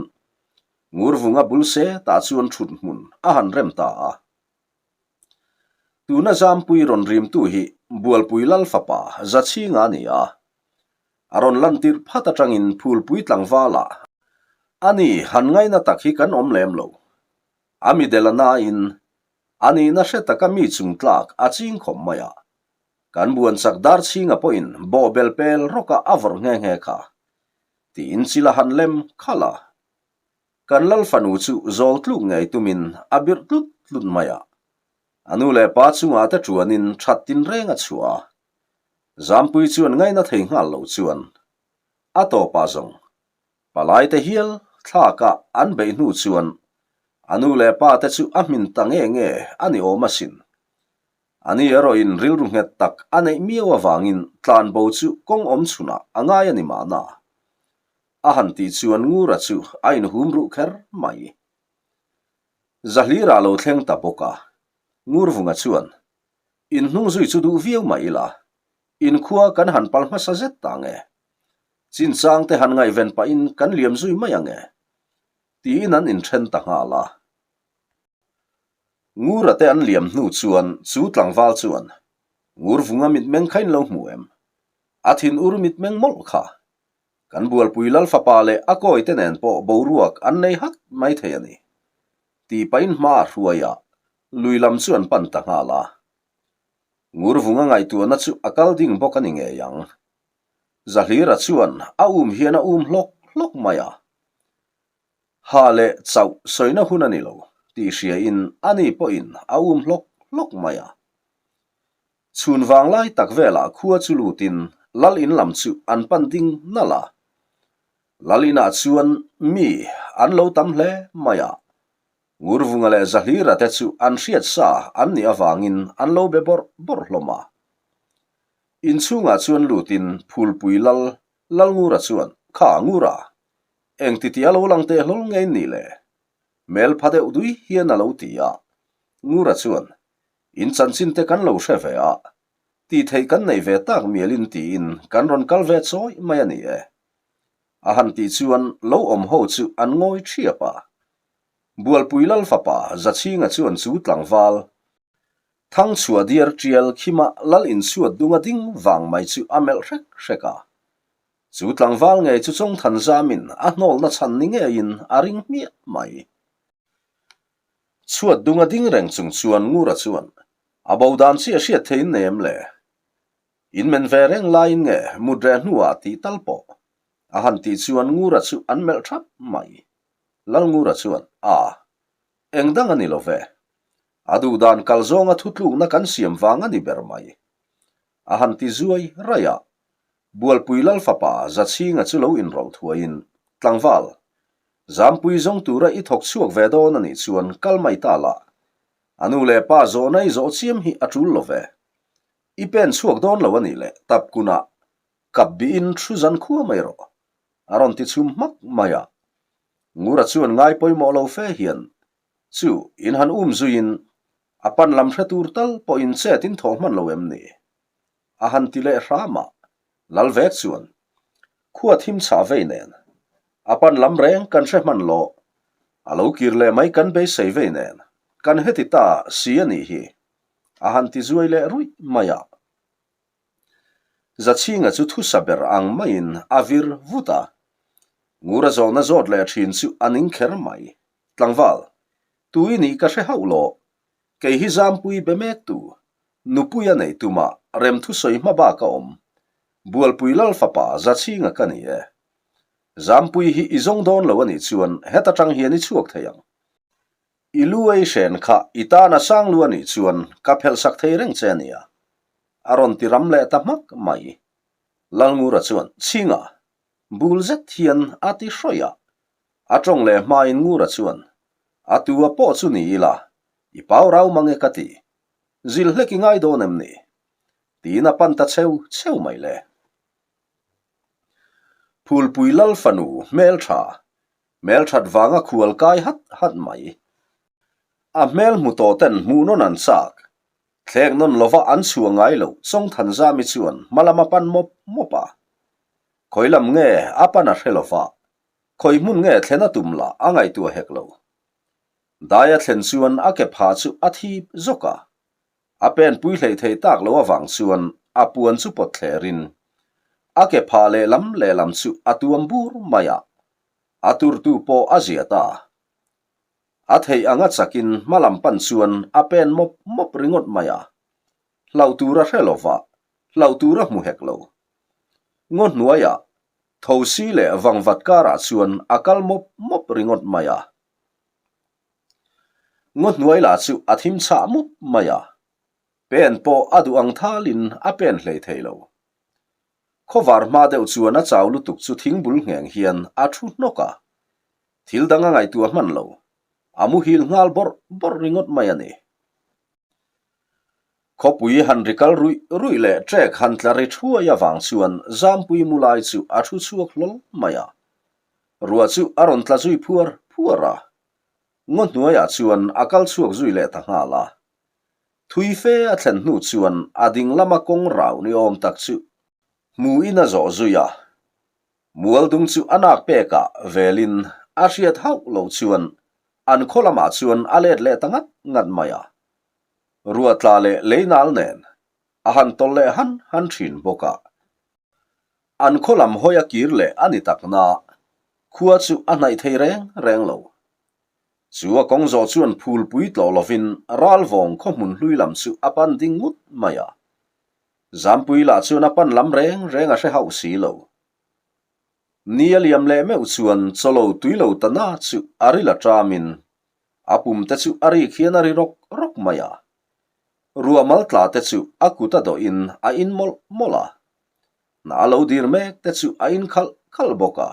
Ngurvunga bul se tah chuan thut hmun a han rem ta a. Tuna Zampuii rawn rimtu hi Bualpui Lal fapa Zachhinga a ni a, a rawn lantir phat atangin Phulpui tlangvalah a ni han ngaina tak hi kan awm lem lo. A midel a nain a nihna hre taka mi chung tlak a ching khawp mai a, kan buan chak dar chhinga pawhin bawhbel pel rawka a vawrh nghe nghe kha, tiin chil a han lem khalh a. Kan lal fanu chu zawl tluk ngei tumin a birh tlut tlut mai a, a nu leh pa chungah te tuanin that tinreng a chhuah a. Zampui chuan ngaina thei nghal lo chuan a tawpah zawng Palaite hial thlakah an beih hnu chuan a nu leh pa te chu a hmin ta nge nge a ni awm asin. A ni erawhin rilru nghet tak a neih miau avangin tlanbo chu kawng awm chhunah a ngai a ni mahna. A han tih chuan Ngura chu a inhum ruh kher mai. Zahlirah lo thleng ta bawk a, Ngurvunga chuan, Inhnung zui chu duh viau mah ila, inkhua kan han pal hmasa zet ta nge? Chinchang te han ngaihven pahin kan liam zui mai ang e, tiin an inthen ta nghal a. Ngura te an liam hnu chuan chu tlangval chuan, Ngurvunga mitmeng kha in lo hmu em? A thin ur mitmeng mawlh kha. Kan bualpui lal fapa leh a kawi te nen pawh boruak an nei hat mai thei a ni, tih pahin hma a hruai a, lui lam chu an pan ta nghal a. Ngurvunga ngaihtuahna chu a kal ding bawk a ni ngei ang. Zahlira chuan a um hian a um hlawk hlawk mai a. Ha leh chauh sawina hun a ni lo tih hriain ani pawhin a um hlawk hlawk mai a. Chhun vanglai tak velah khua chu lutin lal in lam chu an pan ding nalh a. Lal inah chuan mi an lo tam hle mai a, Ngurvunga leh Zahlira te chu an hriat sa an nih avangin an lo be bawrh bawrh hlawm a. Inchhungah chuan lutin Phulpui Lal Lalngura chuan, Kha Ngura, engti tih a lo lang teh hlawl ngei ni le? Hmel pha deuh dui hian a lo ti a. Ngura chuan, In chanchin te kan lo hre ve a, tih theih kan nei ve tak mialin tiin kan rawn kal ve chawi mai a ni e. A han tih chuan lo awm ho chu an ngawi thiap a. Bualpui Lal fapa Zachhinga chuan chu tlangval Thangchhuah diar tial khima Lal inchhuat dunga ding vang mai chu a melh hrek hrek a. Chu tlangval ngei chu Chawngthan zamin a hnawlna chhan ni ngeiin a ring hmiah mai. Chhuat dunga ding reng chung chuan Ngura chuan a bo dan chiah hriat theiin nei em le? In men ve reng laiin nge mut reh hnuah tih tal pawh a han tih chuan Ngura chu an melh thap mai. Lal Ngura chuan, A, eng dang a ni lo ve. A duh dan kal zawnga thutlukna kan siam vang a ni ber mai. A han ti zuai raih a, Bualpui Lal fapa Zachhinga chu lo inrawlh thuaiin, Tlangval, Zampui zawng tura i thawk chhuak ve dawn a nih chuan kal mai ta la. A nu leh pa zawhna i zawh chiam hi a tul lo ve. I pen chhuak dawn lo a nih leh tap kunah kap bihin thu zan khua mai rawh. A rawn ti chhum hmak mai a. Ngura chuan ngai pawimawh lo fe hian chu in han um zuiin a pan lam hre tur tal pawhin chet in thawh hman lo em ni? A han ti leh hram a, Lal vek chuan khua thim chhah vei nen a pan lam reng kan hre hman lo, a lo kir leh mai kan beisei vei nen kan heti ta si a nih hi, a han ti zuai leh ruih mai a. Zachhinga chu thusa ber ang maiin a vir vut a, Ngura zawhna zawt leh thin chu a ning kher mai. Tlangval, tu i nih ka hre hauh lo, kei hi Zampui be mek tu, nupui a nei tuma remthusawi hma bak a awm, Bualpui Lal fapa Zachhinga ka ni e. Zampui hi i zawng dawn lo a nih chuan heta tang hian i chhuak thei ang. I lu ei hren kha i tana sang lu a nih chuan ka phelh sak thei reng che a nia. A rawn ti ram leh ta hmak mai. Lalngura chuan, Chhinga! Bul zet hian a ti hrawih a. A tawng leh hmain Ngura chuan, A tu a pawh chu ni ila, i pau rau mang e ka ti. Zil hlek i ngai dawn em ni? Tiin a pan ta cheu cheu mai le. Phulpui Lal fanu hmeltha, hmelthat vanga khual kai hat hat mai. A hmel hmu tawh ten hmuh nawn an chak, thlek nawn lova an chhuah ngai loh Chawngthanzami chuan hmalam a pan mawp mawp a. Khawi lam nge a pan a hre lova, khawi hmun nge thlen a tum lah a ngaihtuah hek lo. Dai a thlen chuan a ke phah chu a thip zawk a, A pen pui hleih thei tak lo avang chuan a puan chu pawt thlerin a ke phah lehlam lehlam chu a tuam bur mai a, a turtu pawh a zia ta. A theih anga chakin hmalam pan chuan a pen mawp mawp ringawt mai a, hlauh tur a hre lova, hlauh tur a hmu hek lo. Ngaw hnuaiah thosi leh vangvat karah chuan a kal mawp mawp ringawt mai a. Ngaw hnuai lah chu a thim chhah mup mai a, pen pawh a duh ang thalin a pen hlei thei lo. Khawvar hma deuh chuan a chau lutuk chu thingbul ngheng hian a thu hnawk a, thil dang a ngaihtuah hman lo, a muhil nghal bawrh bawrh ringawt mai a ni. Khawpui han ri kal ruih ruih leh ṭek han tla ri thuai avang chuan Zampui mu lai chu a thu chhuak hlawl mai a, ruah chu a rawn tla zui phuar phuar a, Ngaw hnuaiah chuan a kal chhuak zui leh ta nghal a. Thui fe a thlen hnu chuan a ding lama kawng rau ni awm tak chu hmuin a zawh zui a. Mualdung chu a nak pekah velin a hriat hauh lo chuan an khaw lamah chuan a let leh ta ngat ngat mai a. Ruah tla leh lei nal nen a han tawlh leh han han thin bawk a. An khaw lam hawi a kir leh a ni tak na, khua chu a hnaih thei reng reng lo. Chu a kawng zawh chuan phulpui tlawh lovin Ralvawng khaw hmun hlui lam chu a pan ding ngut mai a. Zampui lah chuan a pan lam reng reng a hre hauh si lo. Ni a liam leh meuh chuan chawlo tui lo ta na chu a ril a ṭamin a pum te chu a rik hian a ri rawk rawk mai a. Ruah mal tla te chu a kut a dawhin a in mawlh mawlh a. Hna a lo dir mek te chu a in khalh khalh bawk a.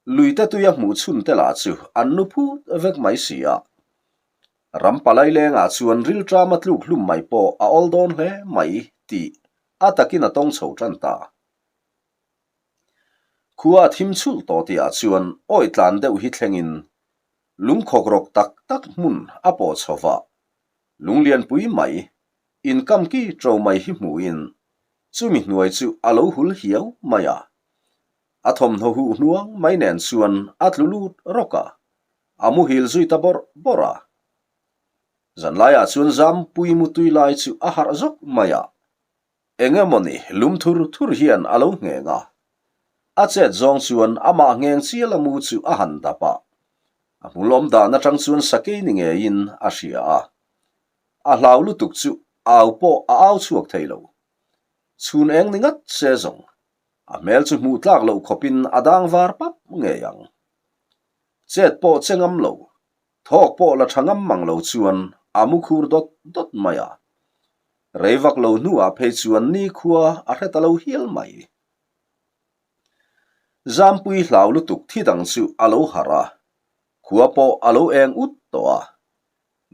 Luite tuia hmuh chhun te lah chu an nu phut vek mai si a. Ram palai lengah chuan rilṭama tluk hlum mai pawh a awl dawn hle mai tih a takin a tawng chho ṭan ta. Khua a thim chhulh tawh tihah chuan awi tlan deuh hi thlengin lungkhawk rawk tak tak hmun a pawh chho va, lunglianpui mai, inkamki ṭo mai hi hmuhin chumi hnuai chu a lo hul hiau mai a. A thawmhnaw huh hnuang mai nen chuan a tlu lut rawk a, a muhil zui ta bawrh bawrh a. Zanlaiah chuan Zampui mutui lai chu a harh zawk mai a, eng emawni lum thur thur hian a lo ngheng a. A chet zawng chuan amah ngheng chial a mu chu a han dap a, a hmul awm dan atang chuan sakei ni ngeiin a hria a. A hlau lutuk chu au pawh a au chhuak thei lo. Chhun eng ni ngat se zawng A hmel chu hmuh tlak loh khawpin a dang var pap ngei ang. Chet pawh che ngam lo, thawk pawh la tha ngam mang lo chuan a mu khur dawt dawt mai a. Rei vak lo hnuah phei chuan nikhua a hre ta lo hial mai. Zampui hlau lutuk thi dang chu a lo harh a, khua pawh a lo eng ut tawh a,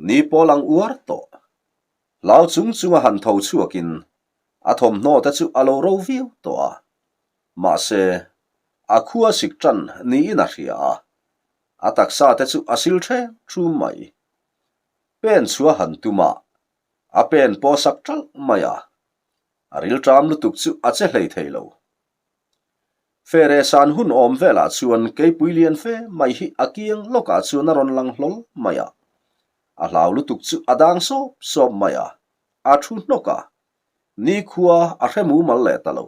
ni pawh lang uar tawh. Hlau chung chunga han tho chhuakin a thawmhnaw te chu a lo ro viau tawh a, mahse, a khua sik tan niin a hria a, a taksa te chu a sil ṭhem ṭhum mai. Pen chhuah han tum a, a pen pawh sak ṭalh mai a, a rilṭam lutuk chu a che hlei thei lo. Fere san hun awm velah chuan keipui lian fe mai hi a kiang lawkah chuan a rawn lang hlawl mai a, a hlau lutuk chu a dang sawp sawp mai a, a thu hnawk a, nikhua a hre mumal leh ta lo.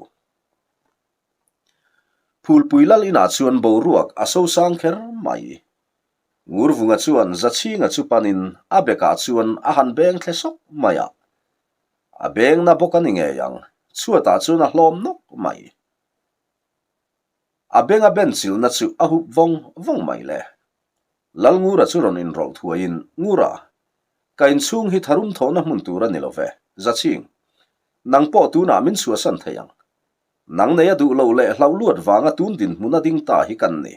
Phulpui lal inah chuan boruak a sosang kher mai. Ngurvunga chuan Zachhinga chu panin a bekah chuan a han beng thle sawk mai a, A beng na bawk a ni ngei ang, chhuatah chuan a hlawm nawk mai. A benga ben chilhna chu a hup vawng vawng mai le. Lalngura chu rawn inrawlh thuaiin, Ngura, ka inchhung hi tharum thawhna hmun tur a ni lo ve, Zaching. Nang pawh tunah min chhuahsan thei ang. Nang nei a duh loh leh hlauh luat vanga tun dinhmun a ding ta hi kan ni.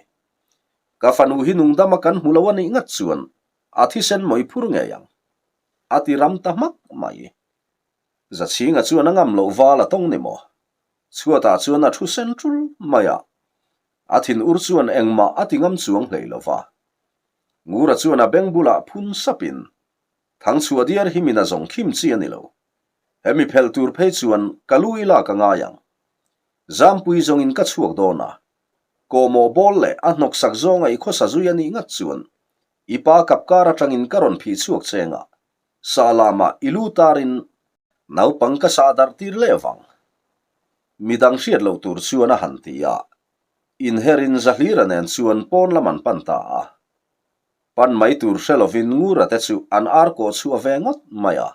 Ka fanu hi nungdama kan hmu lo a nih ngat chuan a thisen mawi phur ngei ang. A ti ram ta hmak mai. Zachhinga chuan a ngam loh val a tawng ni maw? Chhuatah chuan a thu sen tul mai a. A thin ur chuan engmah a ti ngam chuang hlei lo va. Ngura chuan a beng bulah phun sapin, Thangchhuah diar hi min a zawng khim chi a ni lo. Hemi phelh tur phei chuan ka lu i lak a ngai ang. Zampui zawngin ka chhuak dawn a. Kawhmawh bawl leh a hnawksak zawnga i khawsa zui a nih ngat chuan I pa kap kar atangin ka rawn phih chhuak cheng a, sa lamah i lu tarin naupang ka sah darh tir leh vang. Midang hriat loh tur chuan a han ti a, inherin Zahlira nen chuan pawn lam an pan ta a. Pan mai tur hre lovin Ngura te chu an ar kawh chhuah ve ngawt mai a.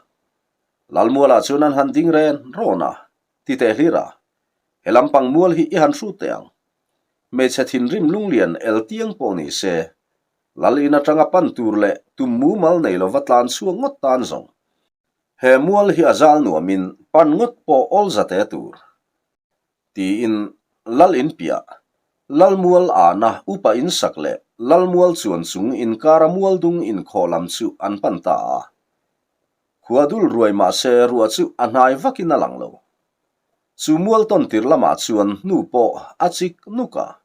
Lalmualah chuan an han ding ren rawn a, ti teh hlir a, he lampang mual hi i han hrut teh ang. Hmeichhe thinrim lunglian el tiang pawh ni se, Lal in atanga pan tur leh tum mumal nei lova tlan chhuak ngawt tan zawng. He mual hi a zal nuamin pan ngawt pawh awl zate tur. Tiin Lal in piah, Lal mual ahna upa in sak leh Lal mual chuan chung inkara mual dung inkhawh lam chu an pan ta a. Khua dul ruai mahse ruah chu a hnai vakin a lang lo. Chu mual tawn tir lamah chuan hnu pawh a chik nuk a.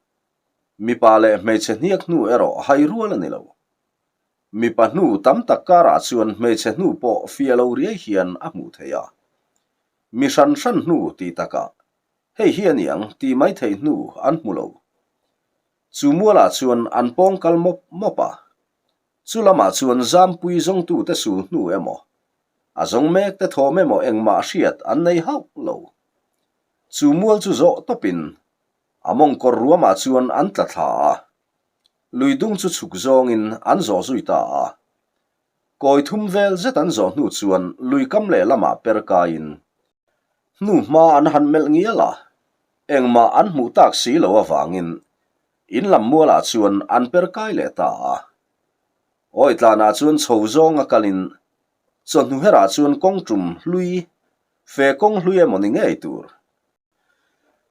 Mipa leh hmeichhe hniak hnu erawh hai rual a ni lo. Mipa hnu tam tak karah chuan hmeichhe hnu pawh fia lo riai hian a hmuh theih a. Mi hran hran hnu tih takah, hei hi a niang tih mai theih hnu an hmu lo. Chu mualah chuan an pawng kal mawp mawp a. Chu lamah chuan zampui zawngtute sul hnu emaw, a zawng mek te thawm emaw engmah hriat an nei hauh lo. Chu mual chu zawh tawpin A mawngkawr ruamah chuan an tla thla a, lui dung chu chhuk zawngin an zawh zui ta a. Kawi thum vel zet an zawh hnu chuan lui kam leh lamah per kaiin hnu hma an han melh ngial a, engmah an hmuh tak si lo avangin in lam mualah chuan an per kai leh ta a. Awi tlanah chuan chho zawnga kalin chawhnu herah chuan kawng tum hlui, fe kawng hlui emaw ni ngei tur.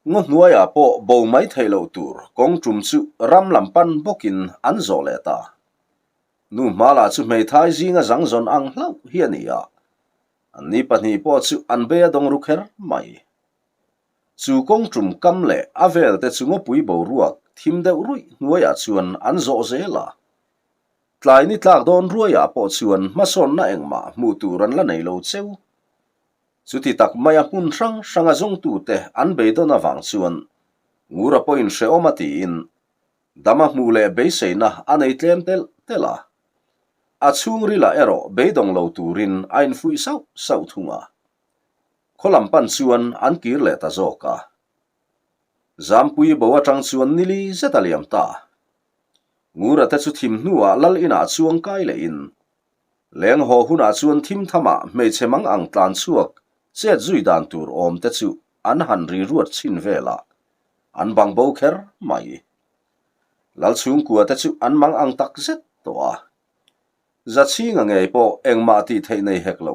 Ngaw hnuaiah pawh bo mai theih loh tur kawng tum chu ram lam pan bawkin an zawh leh ta. Nu hmala chu hmeithai zinga zang zawn ang hlauh hi a ni a, anni pahnih pawh chu an bei a dawng ru kher mai. Chu kawng tum kam leh a vel te chu ngawpui boruak thim deuh ruih hnuaiah chuan an zawh zel a. Tlai ni tlak dawn ruaiah pawh chuan hmasawnna engmah hmuh tur an la nei lo cheu. Chuti tak maia hmun hrang hranga zawngtute an beidawn avang chuan Ngura pawhin hrehawm a tiin dama hmuh leh beiseina a nei tlem telh telh a. A chhungrilah erawh beidawng lo turin a infuih sauh sauh thung a. Khaw lam pan chuan an kir leh ta zawk a. Zampui bo atang chuan nili zet a liam ta. Ngura te chu thim hnuah lal inah chuang kai lehin Leng haw hunah chuan thim thamah hmeichhe mang ang tlan chhuak chet zui dan tur awm te chu an han ri ruat chhin vel a, an bang bo kher mai. Lal chhungkua te chu an mang ang tak zet tawh a. Zachhinga ngei pawh engmah tih theih nei hek lo,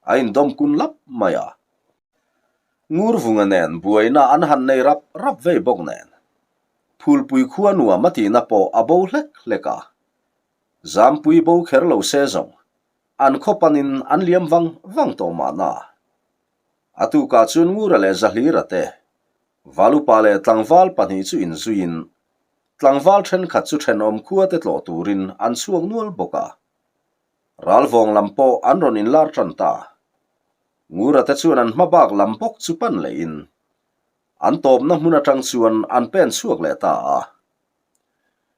a indawm kun lap mai a. Ngurvunga nen buaina an han nei rap rap vei bawk nen, Phulpui khua nuam a tihna pawh a bo hlek hlek a. Zampui bo kher lo se zawng, an khaw panin an liam vang vang tawh mahna. A tukah chuan Ngura leh Zahlira te, Valupa leh tlangval pahnih chu inzuiin, tlangval thenkhat chu thenawm khua te tlawh turin an chhuak nual bawk a. Ralvawng lam pawh an rawn inlar tan ta. Ngura te chuan an hma bak lam bawk chu pan lehin, an tawpna hmun atang chuan an pen chhuak leh ta a.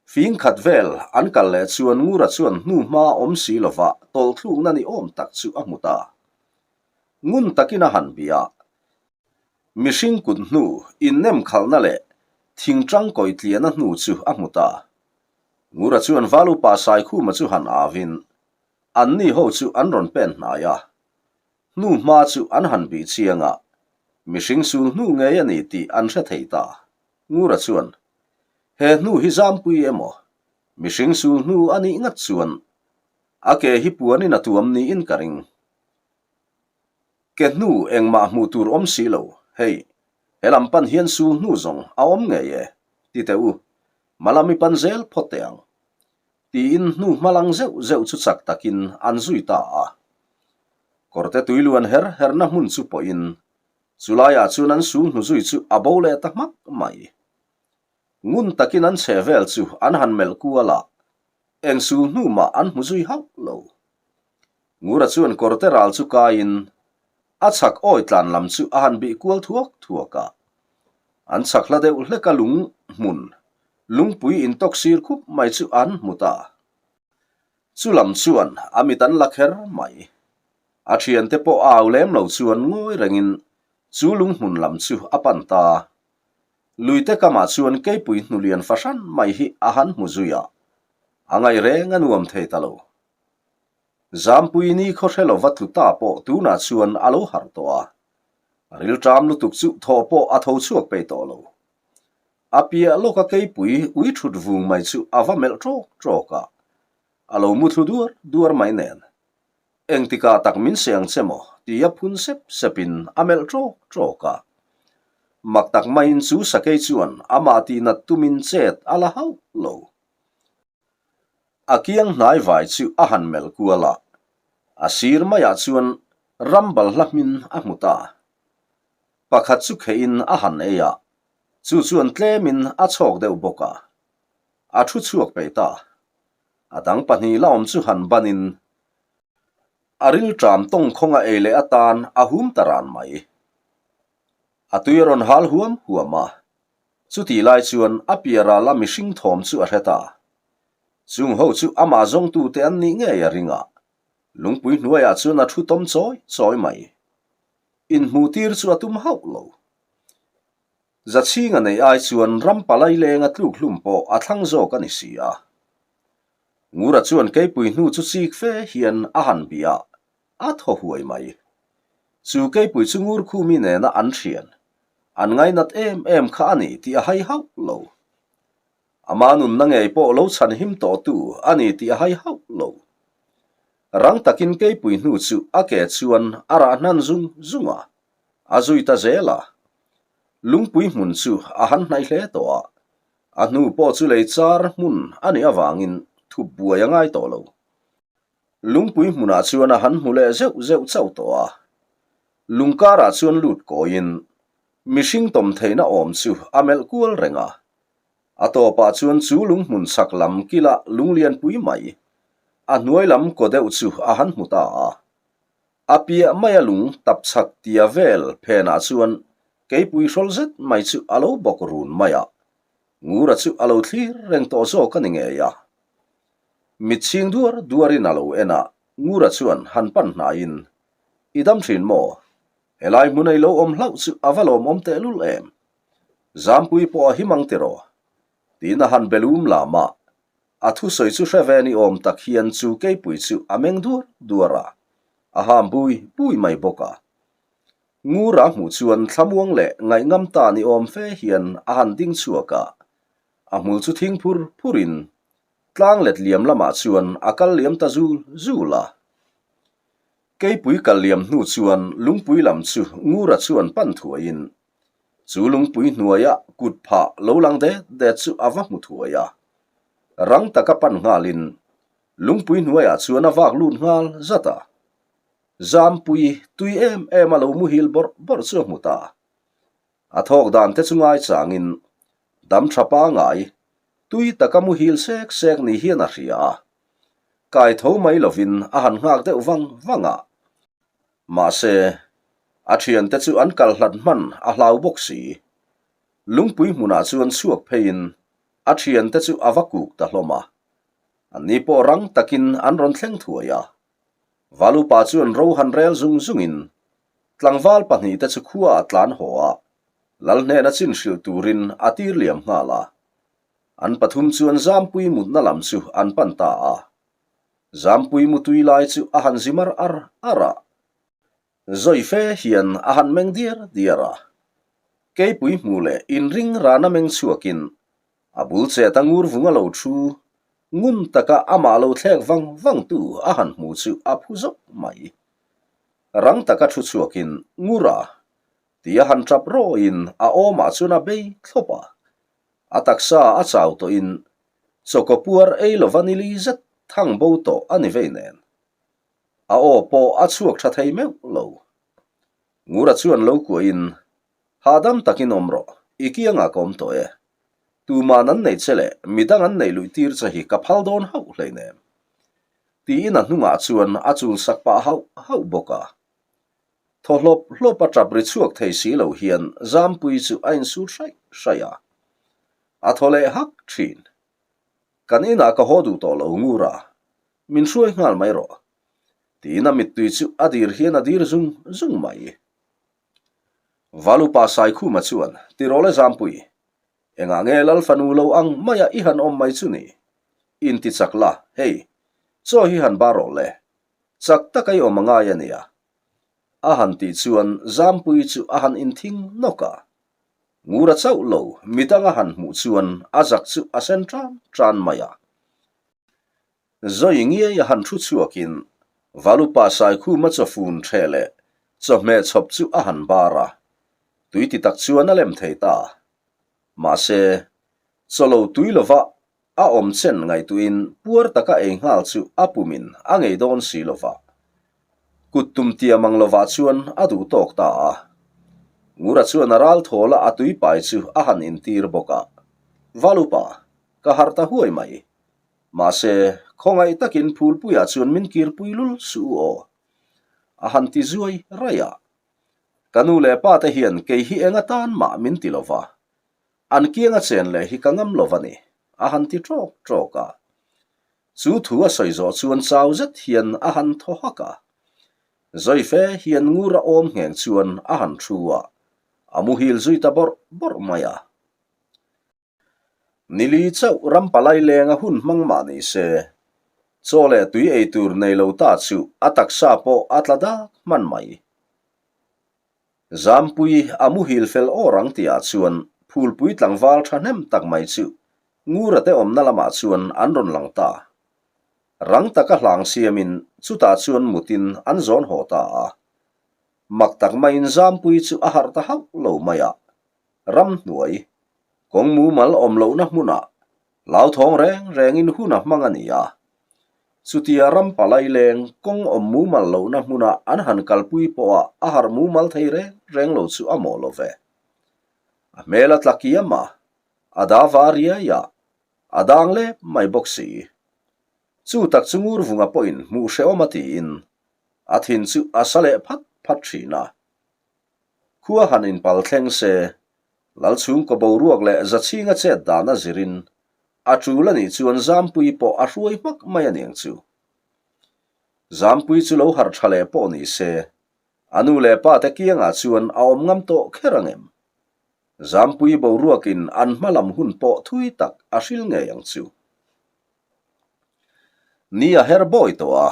Fing khat vel an kal leh chuan Ngura chuan hnu hma awm si lova tawlhthlukna ni awm tak chu a hmu ta. Ngun takin a han bia. Mihring kut hnu innem khalhna leh thing tangkawi tliahna hnu chu a hmu ta. Ngura chuan Valupa Saikhuma chu han avin anni ho chu an rawn pen hnai a. Hnu hma chu an han bih chiang a, mihring sul hnu ngei a ni tih an hre thei ta. Ngura chuan, He hnu hi zampui emaw? Mihring sul hnu a nih ngat chuan a ke hi puanin a tuam niin ka ring. Ke hnu engmah hmuh tur awm si lo, hei, he lam pan hian sul hnu zawng a awm ngei e, ti teh u, hmalam i pan zel phawt teh ang. Tiin hnu hmalang zeuh zeuh chu chak takin an zui ta a. Kawrte tuiluan her herna hmun chu pawhin Chulaiah chuan an sul hnu zui chu a bo leh ta hmak mai. Ngun takin an chhe vel chu an han melh kual a, eng sul hnu mah an hmu zui hauh lo. Ngura chuan kawrte ral chu kaiin a chhak awi tlan lam chu a han bih kual thuak thuak a. An chhak hla deuh hleka lung hmun, lungpui intawk sir khup mai chu an hmu ta. Chu lam chuan a mit an la kher mai. A thiante pawh a au lem lo chuan ngawi rengin chu lunghmun lam chu a pan ta. Luite kamah chuan keipui hnulian fahran mai hi a han hmu zui a, a ngaih reng a nuam thei ta lo. Zampui ni khaw hre lova tlu ta pawh tunah chuan a lo harh tawh a, rilṭam lutuk chu thaw pawh a tho chhuak peih tawh lo. A piah lawka keipui ui ṭhut vung mai chu a va melh ṭawk ṭawk a, a lo muthlu duar duar mai nen. Engtikah tak min se ang che maw? tia phun sep sepin a melh ṭawk ṭawk a. Mak tak maiin chu sakei chuan amah tihnat tumin chet a la hauh lo. A kiang hnai vai chu a han melh kual a, a sir maiah chuan ram balhla hmin a hmu ta. Pakhat chu khehin a han ei a, chu chuan tlemin a chhawk deuh bawk a. A thu chhuak peih ta. A dang pahnih la awm chu han banin a rilṭam tawngkhawnga ei leh atan a hum ta ran mai. A tui a rawn hal huam huam a, chutih lai chuan a piah rala mihring thawm chu a hre ta. Chung ho chu amah zawngtute an nih ngei a ring a, lungpui hnuaiah chuan a thu tawm chawi chawi mai. Inhmuhtir chu a tum hauh lo. Zachhinga neih ai chuan ram palai lenga tluk hlum pawh a thlang zawk a ni si a. Ngura chuan keipui hnu chu chik fe hian a han bih a, a thaw huai mai. Chu keipui chu Ngurkhumi nena an thian, an ngainat em em kha a ni tih a hai hauh lo. Ama nunna ngei pawh lo chhan him tawhtu a ni tih a hai hauh lo. Rang takin keipui hnu chu a ke chuan a rah hnan zung zung a, a zui ta zel a. Lungpui hmun chu a han hnaih hle tawh a, a hnu pawh chu lei char hmun a nih avangin thup buai a ngai tawh lo. Lungpui hmunah chuan a han hmu leh zeuh zeuh chauh tawh a. Lung karah chuan lut kawiin mihring tawm theihna awm chu a melh kual reng a. A tawpah chuan chu lung hmun chhak lam kila lung lianpui mai, a hnuai lam kaw deuh chu a han hmu ta a. A piah maia lung tap chhak tia vel phenah chuan keipui hrawl zet mai chu a lo bawk run mai a, Ngura chu a lo thlir reng tawh zawk a ni ngei a. Mit chhing duar duarin a lo en a, Ngura chuan han pan hnaiin, I dam thin maw? Helai hmun ei lo awm hlauh chu a va lawmawm tehlul em? Zampui pawh a him ang tiraw? Tiin a han belum lam a, a thusawi chu hre ve ni awm tak hian chu keipui chu a meng duar duar a, a ham bui bui mai bawk a. Ngura hmuh chuan thlamuang leh ngaihngam ta ni awm fe hian a han ding chhuak a, a hmul chu thing phur phurin tlang let liam lamah chuan a kal liam ta zul zul a. Keipui kal liam hnu chuan lungpui lam chu Ngura chuan pan thuaiin Chu lungpui hnuaia kut phah lo lang det det chu a va hmu thuai a. Rang taka pan nghalin lungpui hnuaiah chuan a vak lut nghal zat a. Zampui tui em em a lo muhil bawrh bawrh chu a hmu ta. A thawk dan te chu ngaichangin dam tha pangai tui taka muhil sek sek ni hian a hria a. Kai tho mai lovin a han nghak deuh vang vang a. Mahse, a thiante chu an kal hlat hman a hlau bawk si. Lungpui hmunah chuan chhuak pheiin a thiante chu a va kuk ta hlawm a. Anni pawh rang takin an rawn thleng thuai a. Valupa chuan ro han rel zung zungin tlangval pahnihte chu khuaah tlan haw a, lal hnena chin hrilh turin a tir liam nghal a. An pathum chuan Zampui mutna lam chu an pan ta a. Zampui mutui lai chu a han zi mar ar ar a, zawi fe hian a han meng diar diar a. Keipui hmu leh inring rana meng chhuakin a bul chet a ngur vung a lo thu, ngun taka amah lo thlek vang vang tu a han hmu chu a phu zawk mai. Rang taka thu chhuakin ngur a ti a han tap rawhin a awmah chuan a bei thlawp a. A taksa a chau tawhin chawkaw puar ei lova nili zet thang bo tawh a ni vei nen. A aw pawh a chhuak tha thei meuh lo. Ngura chuan lo kuahin, Hahdam takin awm rawh, i kiangah ka awm tawh e. Tuman an neih che leh midang an neih luih tir che hi ka phal dawn hauh hleinem. Tiin a hnungah chuan a chul sak pah hauh hauh bawk a. Thaw hlawp hlawp a tap ri chhuak thei si lo hian Zampui chu a insut hraih hraih a. A thaw leh hak thin. Kan inah ka haw duh tawh lo ngur a, min hruai nghal mai rawh. Tiin a mittui chu a dir hian a dir zung zung mai. Valupa Saikhuma chuan, Tirawle Zampui, engah nge Lal fanu lo ang maia i han awm mai chu ni? Inti chak la, hei, chaw hi han bar rawh le. Chak taka i awm a ngai a nia. A han tih chuan Zampui chu a han inthing nawk a. Ngura chauh lo midang a han hmuh chuan a zak chu a sen tan tan mai a. Zawi ngiai a han thu chhuakin Valupa Saikhuma chawfun ṭheh leh chawhmeh chhawp chu a han bar a, tui ti tak chuan a lem thei ta. Mahse, chaw lo tui lova A awm chen ngaihtuhin puar taka ei nghal chu a pumin a ngei dawn si lo va. Kut tum tiam ang lovah chuan a duh tawk ta a. Ngura chuan a ral thawl a a tui pai chu a han intir bawk a. Valupa, ka harh ta huai mai. Mahse, khawngaih takin phulpuiah chuan min kirpui lul suh u aw. A han ti zuai raih a. Ka nu leh pa te hian kei hi eng atan mah min ti lo va. An kianga chen leh hi ka ngam lo va ni, a han ti ṭawk ṭawk a. Chu thu a sawi zawh chuan chau zet hian a han thaw hak a. Zawi fe hian ngur a awm ngheng chuan a han thu a, a muhil zui ta bawrh bawrh mai a. Nili chauh ram palai lenga hun hmang mah ni se, chaw leh tui ei tur nei lo ta chu a taksa pawh a tla dak hman mai. Zampui a muhil fel awr ang tihah chuan phulpui tlangval thahnem tak mai chu Ngura te awmna lamah chuan an rawn lang ta. Rang taka hlang siamin chutah chuan mutin an zawn haw ta a. Mak tak maiin Zampui chu a harh ta hauh lo mai a. Ramhnuai, kawng mumal awm lohna hmunah hlauthawng reng rengin hun a hmang a ni a. Chutia ram palai leng kawng awm mumal lohna hmuna an han kalpui pawha a harh mumal thei reng reng lo chu a mawh lo ve. A hmel a tla kiam a, a da va riai a, a dang lep mai bawk si. Chu tak chu Ngurvunga pawhin hmuh hrehawm a tiin a thin chu a sa leh phat phat thin a. Khua han inpal thleng se, Lalchhungkaw boruak leh Zachhinga chet dan a zirin a tul a nih chuan Zampui pawh a hruai hmak mai a niang chu. Zampui chu lo harh tha leh pawh ni se, a nu leh pa te kiangah chuan a awm ngam tawh kher ang em? Zampui boruakin an hma lam hun pawh thui tak a hril ngei ang chu. Ni a her bawi tawh a,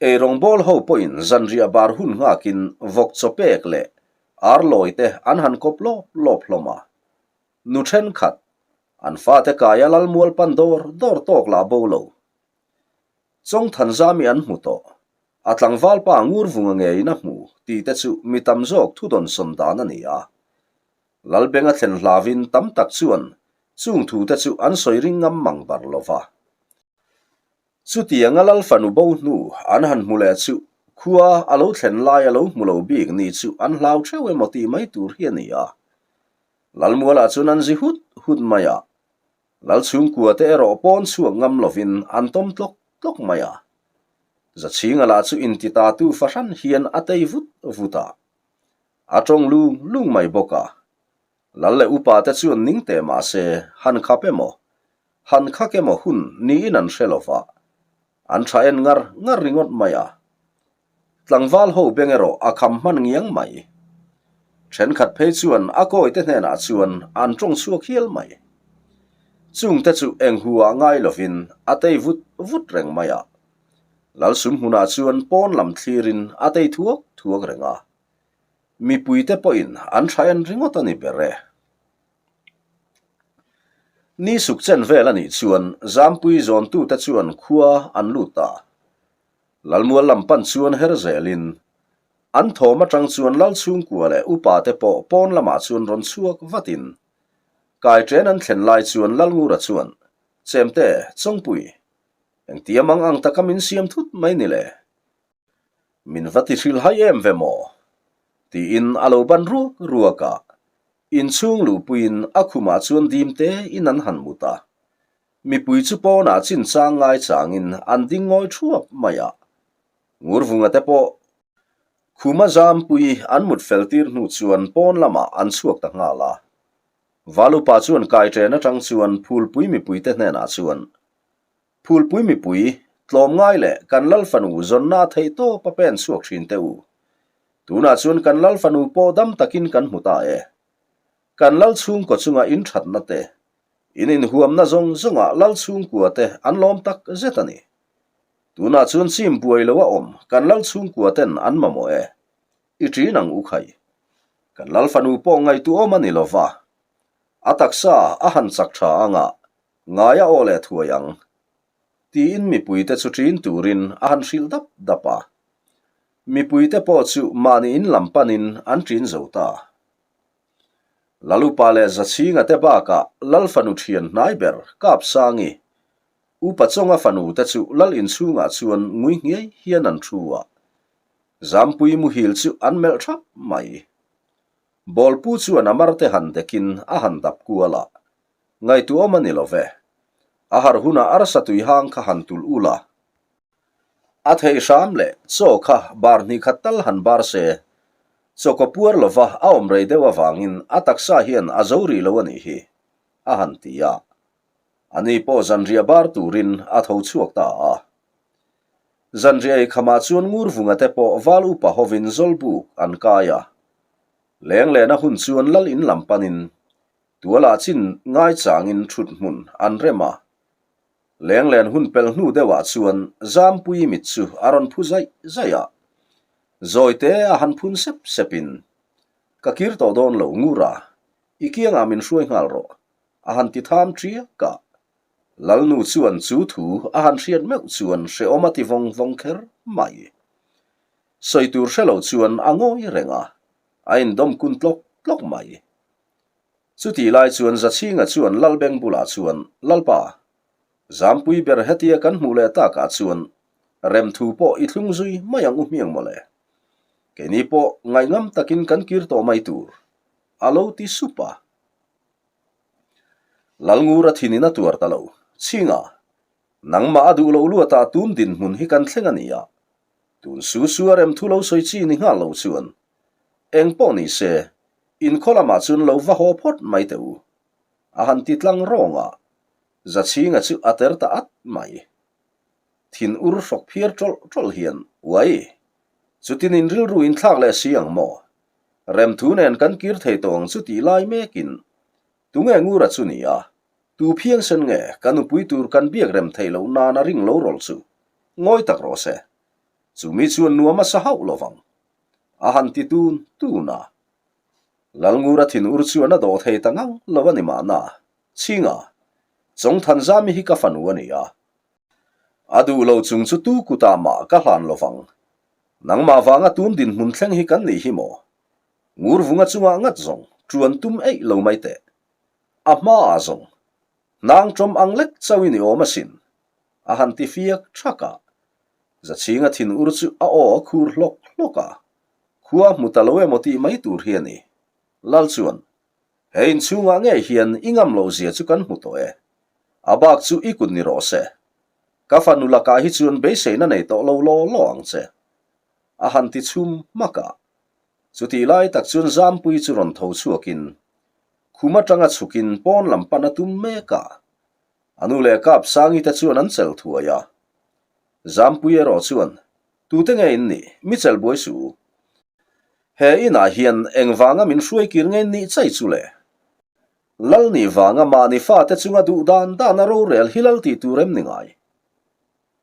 Eirawngbawl ho pawhin zanriah bar hun nghakin vawk chaw pek leh arlawi te an han kawp lawp lawp hlawm a. Nu thenkhat, an fate kaia lalmual pan dawr dawr tawk lah bo lo. Chawngthanzami an hmu tawh, a tlangval pa Ngurvunga ngeiin a hmu tih te chu mi tam zawk thudawnsawn dan a ni a. Lalbenga thlen hlavin tam tak chuan chung thu te chu an sawi ring ngam mang bar lo va. Chutianga Lal fanu bo hnu an han hmu leh chu khua a lo thlen lai a lo hmu lo bik ni chu an hlau theuh emaw tih mai tur hi a ni a. Lalmualah chuan an zi hut hut mai a, Lal chhungkua te erawh pawn chhuak ngam lovin an tawm tlawk tlawk mai a. Zachhinga lah chu intitatu fahran hian a tei vut vut a, a tawng lung lung mai bawk a. Lal leh upa te chuan ning teh mah se han khap emaw Han khak emaw hun niin an hre lova, an tha en ngar ngar ringawt mai a. Tlangval ho beng erawh a kham hman ngiang mai. Thenkhat phei chuan a kawite hnenah chuan an tawng chhuak hial mai. Chungte chu eng hu ah ngai lovin a tei vut vut reng mai a. Lalsum hmunah chuan pawn lam thlirin a tei thuak thuak reng a. Mipuite pawhin an tha en ringawt a ni ber e. Ni suk chen vel a nih chuan Zampui zawntute chuan khua an lut a. Lalmual lam pan chuan her zelin an thawm atang chuan Lal chhungkua leh upa te pawh pawn lamah chuan rawn chhuak vatin Kaiṭen an thlen lai chuan Lalngura chuan, Chemte, Chawngpui, engtia mang ang taka min siam thut mai ni le? Min va ti hrilhai em ve maw? Tiin a lo ban ruak ruak a. Inchhung luhpuiin a khumah chuan dim te in an han mut a. Mipui chu pawnah chinchang ngai changin an ding ngawi thuap mai a. Ngurvunga te pawh khuma zampui an mut fel tir hnu chuan pawn lamah an chhuak ta nghal a. Valupa chuan kaiṭen atang chuan phulpui mipuite hnenah chuan Phulpui mipui, tlawmngai leh kan Lal fanu zawnna a theih tawp a pen chhuak thin teh u. Tunah chuan kan Lal fanu pawh dam takin kan hmu ta e. Kan Lal chhungkaw chunga in thatna te, in inhuamna zawng zawngah Lal chhungkua te an lawm tak zet a ni. Tunah chuan chim buai lo a awm kan Lal chhungkua ten an mamawh e. I ṭin ang u khai. Kan Lal fanu pawh ngaihtuahawm a ni lo va. A taksa a han chak ṭha anga Ngai a aw leh thuai ang, tiin mipuite chu ṭin turin a han hrilh dap dap a. Mipuite pawh chu mahni in lam panin an ṭin zo ta. Lalupa leh Zachhinga te bakah Lal fanu ṭhian hnai ber Kapsangi, Upa Chawnga fanu te chu Lal inchhungah chuan ngui nghiai hian an ṭhu a. Zampui muhil chu an melh ṭhap mai. Bawlpu chuan a marte han dekin a han dap kual a. Ngaihtuahawm a ni lo ve. A harh hunah arsa tui hang kha han tulh ul a. A theih hram leh chaw kha bar hnih khat tal han bar se. Chaw kaw puar lova a awm rei deuh avangin a taksa hian a zo rih lo a nih hi, a han ti a. Ani pawh zanriah bar turin a tho chhuak ta a. Zanriah eikhamah chuan Ngurvunga te pawh val upa hovin Zawlbuk an kai a. Lenglehna hun chuan lal in lam panin Tualah chin ngaichangin thut hmun an rem a. Lenglen hun pel hnu deuhah chuan Zampui mit chu a rawn phu zaih zaih a. Zawite a han phun sep sepin, Ka kir tawh dawn lo Ngura, i kiangah min hruai nghal rawh, a han ti tham ṭiak a. Lalnu chuan chu thu a han hriat meuh chuan hrehawm a ti vawng vawng kher mai. Sawi tur hre lo chuan a ngawi reng a, a indawm kun tlawk tlawk mai. Chutih lai chuan Zachhinga chuan Lalbeng bulah chuan, Lalpa, Zampui ber hetia kan hmuh leh takah chuan remthu pawh i thlung zui mai ang u hmiang mawle. Keini pawh ngaihngam takin kan kir tawh mai tur, a lo ti sup a. Lalngura thinin a tuar ta lo, Chhinga, nangmah a duh loh luatah tun dinhmun hi kan thleng a ni a, tun su su a remthu lo sawi chi ni nghal lo chuan eng pawh ni se inkhaw lamah chuan lo va haw phawt mai teh u, a han ti tlang rawng a. Zachhinga chu a ter ta at mai. Thin ur hrawk phiar tawlh tawlh hian, Uai! Chutin in rilru in thlak leh si ang maw? Remthu nen kan kir thei tawh ang chu tih lai mekin, Tunge Ngura chu ni a? Tu phiangsen nge ka nupui tur kan biak rem theih loh nana ring lo rawlh chu? Ngawi tak rawh se. Chumi chuan nuam a sa hauh lo vang. A han ti tun tun a. Lalngura thin ur chuan a dawh thei ta ngang lo a ni mahna. Chhinga, Chawngthanzami hi ka fanu a ni a. A duh lo chung chu tu kutah mah ka hlan lo vang. Nangmah vanga tun dinhmun thleng hi kan nih hi maw? Ngurvunga chungah ngat zawng ṭuan tum eih lo mai teh. A hmaah zawng, hnang ṭawm ang lek chauhin i awm asin, a han ti fiak ṭhak a. Zachhinga thin ur chu a aw a khur hlawk hlawk a, khua hmu ta lo emaw tih mai tur hi a ni. Lal chuan, He inchhungah ngei hian i ngam loh zia chu kan hmu tawh e. A bak chu i kut ni rawh se. Ka fanu lakah hi chuan beiseina nei tawh lo law law ang che. A han ti chhum hmak a. Chutih lai tak chuan Zampui chu rawn tho chhuakin khum atanga chhukin pawn lam pan a tum mek a. A nu leh kap Sangi te chuan an chelh thuai a. Zampui erawh chuan, Tute nge in nih? Mi chelh buai suh u. He inah hian engvanga min hruai kir nge nih chai chu le? Lal nih vanga mahni fate chunga duh dan dana rorel hi lal tih tur em ni ngai?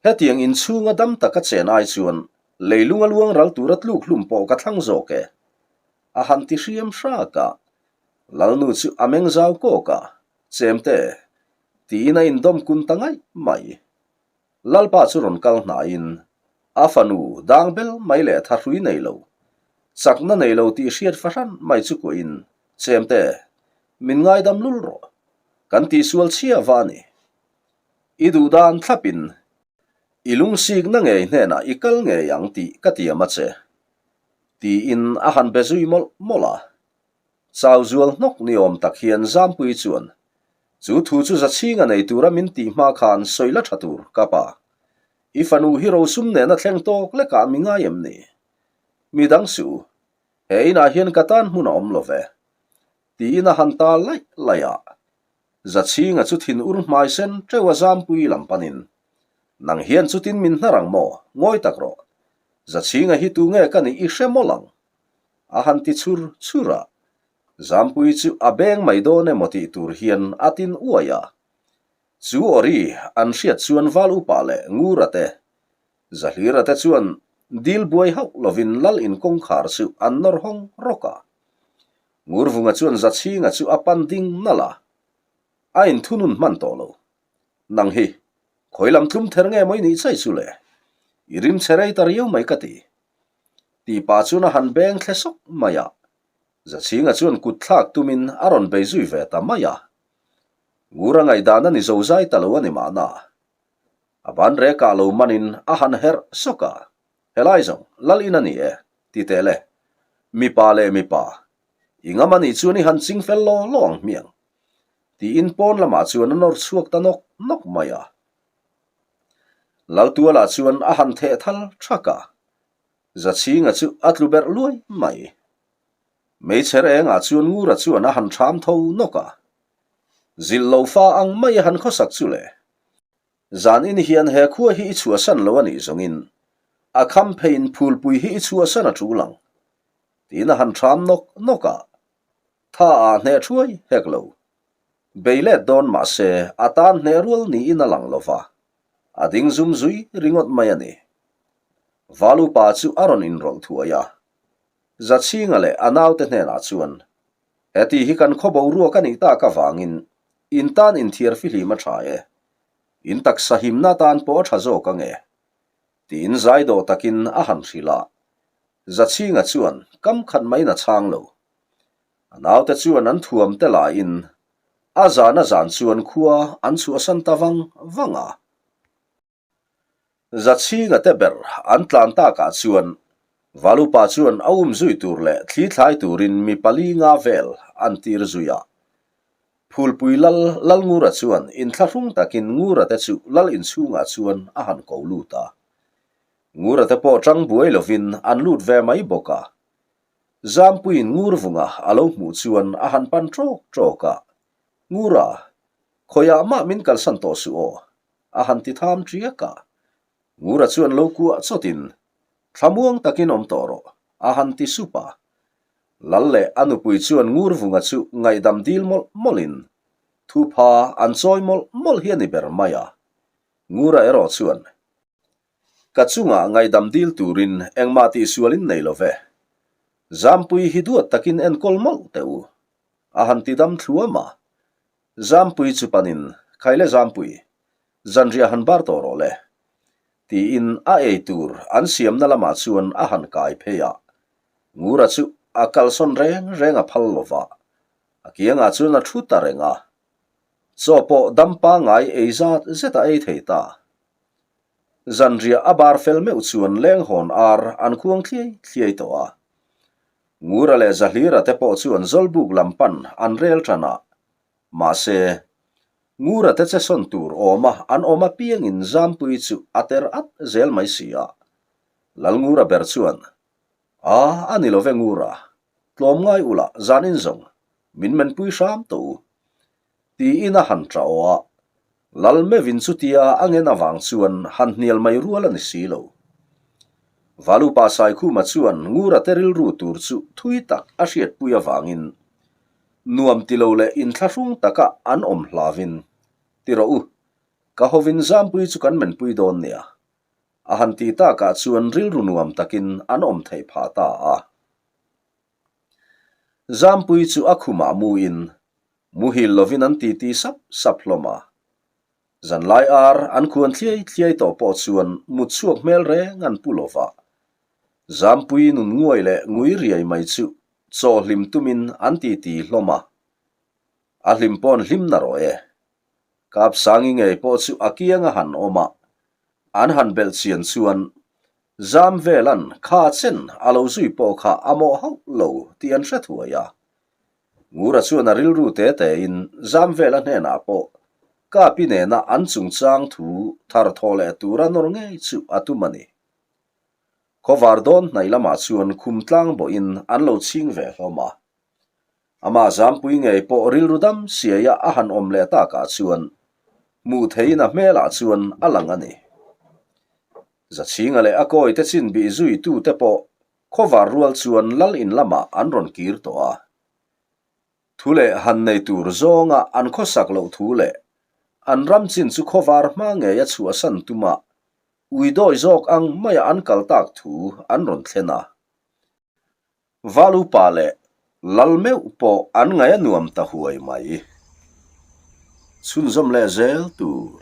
Hetiang inchhunga dam taka chen ai chuan leilunga luang ral tura tluk hlum pawh ka thlang zawk e. A han ti hriam hrak a. Lalnu chu a meng zau kawk a, Chemte, tiin a indawm kun ta ngaih mai. Lalpa chu rawn kal hnaiin a fanu dang bel mai leh thahrui nei lo, chakna nei lo tih hriat fahran mai chu kuahin, Chemte, min ngaidam lul rawh, kan tihsual chhia va a ni. I duh dan thlapin i lungsikna ngei hnenah i kal ngei ang tih ka tiam a che, tiin a han be zui mawlh mawlh a. Chau zual hnawk ni awm tak hian Zampui chuan, Chu thu chu Zachhinga nei tura min tih hma khan sawi la tha tur, ka pa. I fanu hi rosum nena thleng tawk lekah mi ngai em ni? Mi dang suh u, he inah hian ka tan hmun a awm lo ve. Tiin a han ta laih laih a. Zachhinga chu thin ur hmai sen teuh a Zampui lam panin, Nang hian chutin min hnar ang maw? Ngawi tak rawh. Zachhinga hi tu nge ka nih i hre mawlh ang. A han ti chhur chhur a, Zampui chu a beng mai dawn emaw tih tur hian a tin uai a. Chu awri an hriat chuan Val Upa leh Ngura te, Zahlira te chuan dil buai hauh lovin Lal in kawngkhar chu an nawr hawng rawk a. Ngurvunga chuan Zachhinga chu a pan ding nalh a, a inthunun hman tawh lo. Nang hi, khawi lam tlum ther nge maw i nih chai chu le? I rim chhe rei ta riau mai ka ti. Tih pah chuan a han beng thle sawk mai a. Zachhinga chuan kut thlak tumin a rawn bei zui ve ta mai a. Ngura ngaihdan a ni zo zai ta lo a ni mahna. A ban rekah lo manin a han herh sawk a, Helai zawng, lal in a ni e, ti teh le. Mipa leh mipa, i ngam a nih chuan i han ching fel law law ang hmiang. Tiin pawn lamah chuan a nawr chhuak ta nawk nawk mai a. Laltualah chuan a han theh thal thak a, Zachhinga chu a tlu berh luai mai. Meichher engah chuan Ngura chuan a han ṭham tho nawk a, Zilh lo fa ang mai a han khawsak chu le. Zan in hian he khua hi i chhuahsan lo a nih zawngin a kham pheiin phulpui hi i chhuahsan a ṭul ang, tiin a han ṭham nawk nawk a, tha ah hneh ṭhuai hek lo. Bei let dawn mah se a tan hneh rual niin a lang lo va, a ding zum zui ringawt mai a ni. Valupa chu a rawn inrawlh thuai a, Zachhinga leh a naute hnenah chuan, Heti hi kan khaw boruak a nih tak avangin in tan inthiar fihlim a tha e, in taksa himna atan pawh a tha zawk ange, tiin zaidawh takin a han hrilh a. Zachhinga chuan kam khat maiin a chhang lo. A naute chuan an thuam te lahin a zan a zan chuan khua an chhuahsan ta vang vang a. Zachhinga te ber an tlan takah chuan Valupa chuan a um zui tur leh thli thlai turin mi pali nga vel an tir zui a. Phulpui lal Lalngura chuan inthlahrung takin Ngura te chu lal inchhungah chuan a han ko lut a. Ngura te pawh tang buai lovin an lut ve mai bawk a. Zampuiin Ngurvunga a lo hmuh chuan a han pan ṭawk ṭawk a, Ngura, khawiah mah min kalsan tawh suh aw, a han ti tham ṭiak a. Ngura chuan lo kuah chawtin, Thlamuang takin awm tawh rawh, a han ti sup a. Lal leh a nupui chuan Ngurvunga chu ngaihdam dil mawlh mawlhin, thupha an chawi mawlh mawlh hi a ni ber mai a. Ngura erawh chuan, Ka chungah ngaihdam dil turin engmah tihsualin nei lo ve. Zampui hi duat takin enkawl mawlh teh u. A han ti dam thluam a. Zampui chu panin, Khaile Zampui, zanriah han bar tawh rawh le. Tiin a ei tur an siamna lamah chuan a han kai phei a. Ngura chu a kalsawn reng reng a phal lo va. A kiangah chuan a thu ta reng a. Chaw pawh dam pangngai ei zat zet a ei thei ta. Zanriah a bar fel meuh chuan lenghawn ar an khuang thliai thliai tawh a. Ngura leh Zahlira te pawh chuan Zawlbuk lam pan an rel tan a. Mahse, Ngura te che sawn tur awma an awm apiangin Zampui chu a ter at zel mai si a. Lalngura ber chuan, A, a ni lo ve Ngura, tlawm ngai ula zanin zawng min menpui hram tawh u. Tiin a han ṭah aw a, Lal meuhin chutia a ngen avang chuan han hnial mai rual a ni si lo. Valupa Saikhuma chuan Ngura te rilru tur chu thui tak a hriatpui avangin nuam ti lo leh inthlahrung taka an awm hlavin, Ti rawh u, ka hovin Zampui chu kan menpui dawn nia, a han ti takah chuan rilru nuam takin an awm theih phah ta a. Zampui chu a khumah muin Muhil lovin an titi sap sap hlawm a. Zanlai ar an khuan thliai thliai tawh pawh chuan mut chhuak hmel reng an pu lova. Zampui nun nguai leh ngui riai mai chu chaw hlim tumin an titi hlawm a. A hlim pawn hlim na rawh e. Kapsangi ngei pawh chu a kiang a han awm a. An han belh chian chuan Zam velan kha chen a lo zui pawh kha a mawh hauh lo tih an hre thuai a. Ngura chuan a rilru te tein Zamvela hnenah pawh Kapi nena an chungchang thu thar thawh leh tura nawr ngei chu a tum a ni. Khawvar dawn hnaih lamah chuan khum tlang bawhin an lo chhing ve hlawm a. Amah Zampui ngei pawh rilru dam siaia a han awm leh takah chuan hmuh theihin a hmelah chuan a lang a ni. Zachhinga leh a kawite chin bih zuitute pawh Khawvar rual chuan lal in lamah an rawn kir tawh a. Thu leh han nei tur zawnga an khawsak loh thu leh an ram chin chu khawvar hma ngei a chhuahsan tuma ui dawi zawk ang maia an kal tak thu an rawn thlen a. Val upa leh lal meuh pawh an ngaih a nuam ta huai mai. Chhunzawm leh zel tur.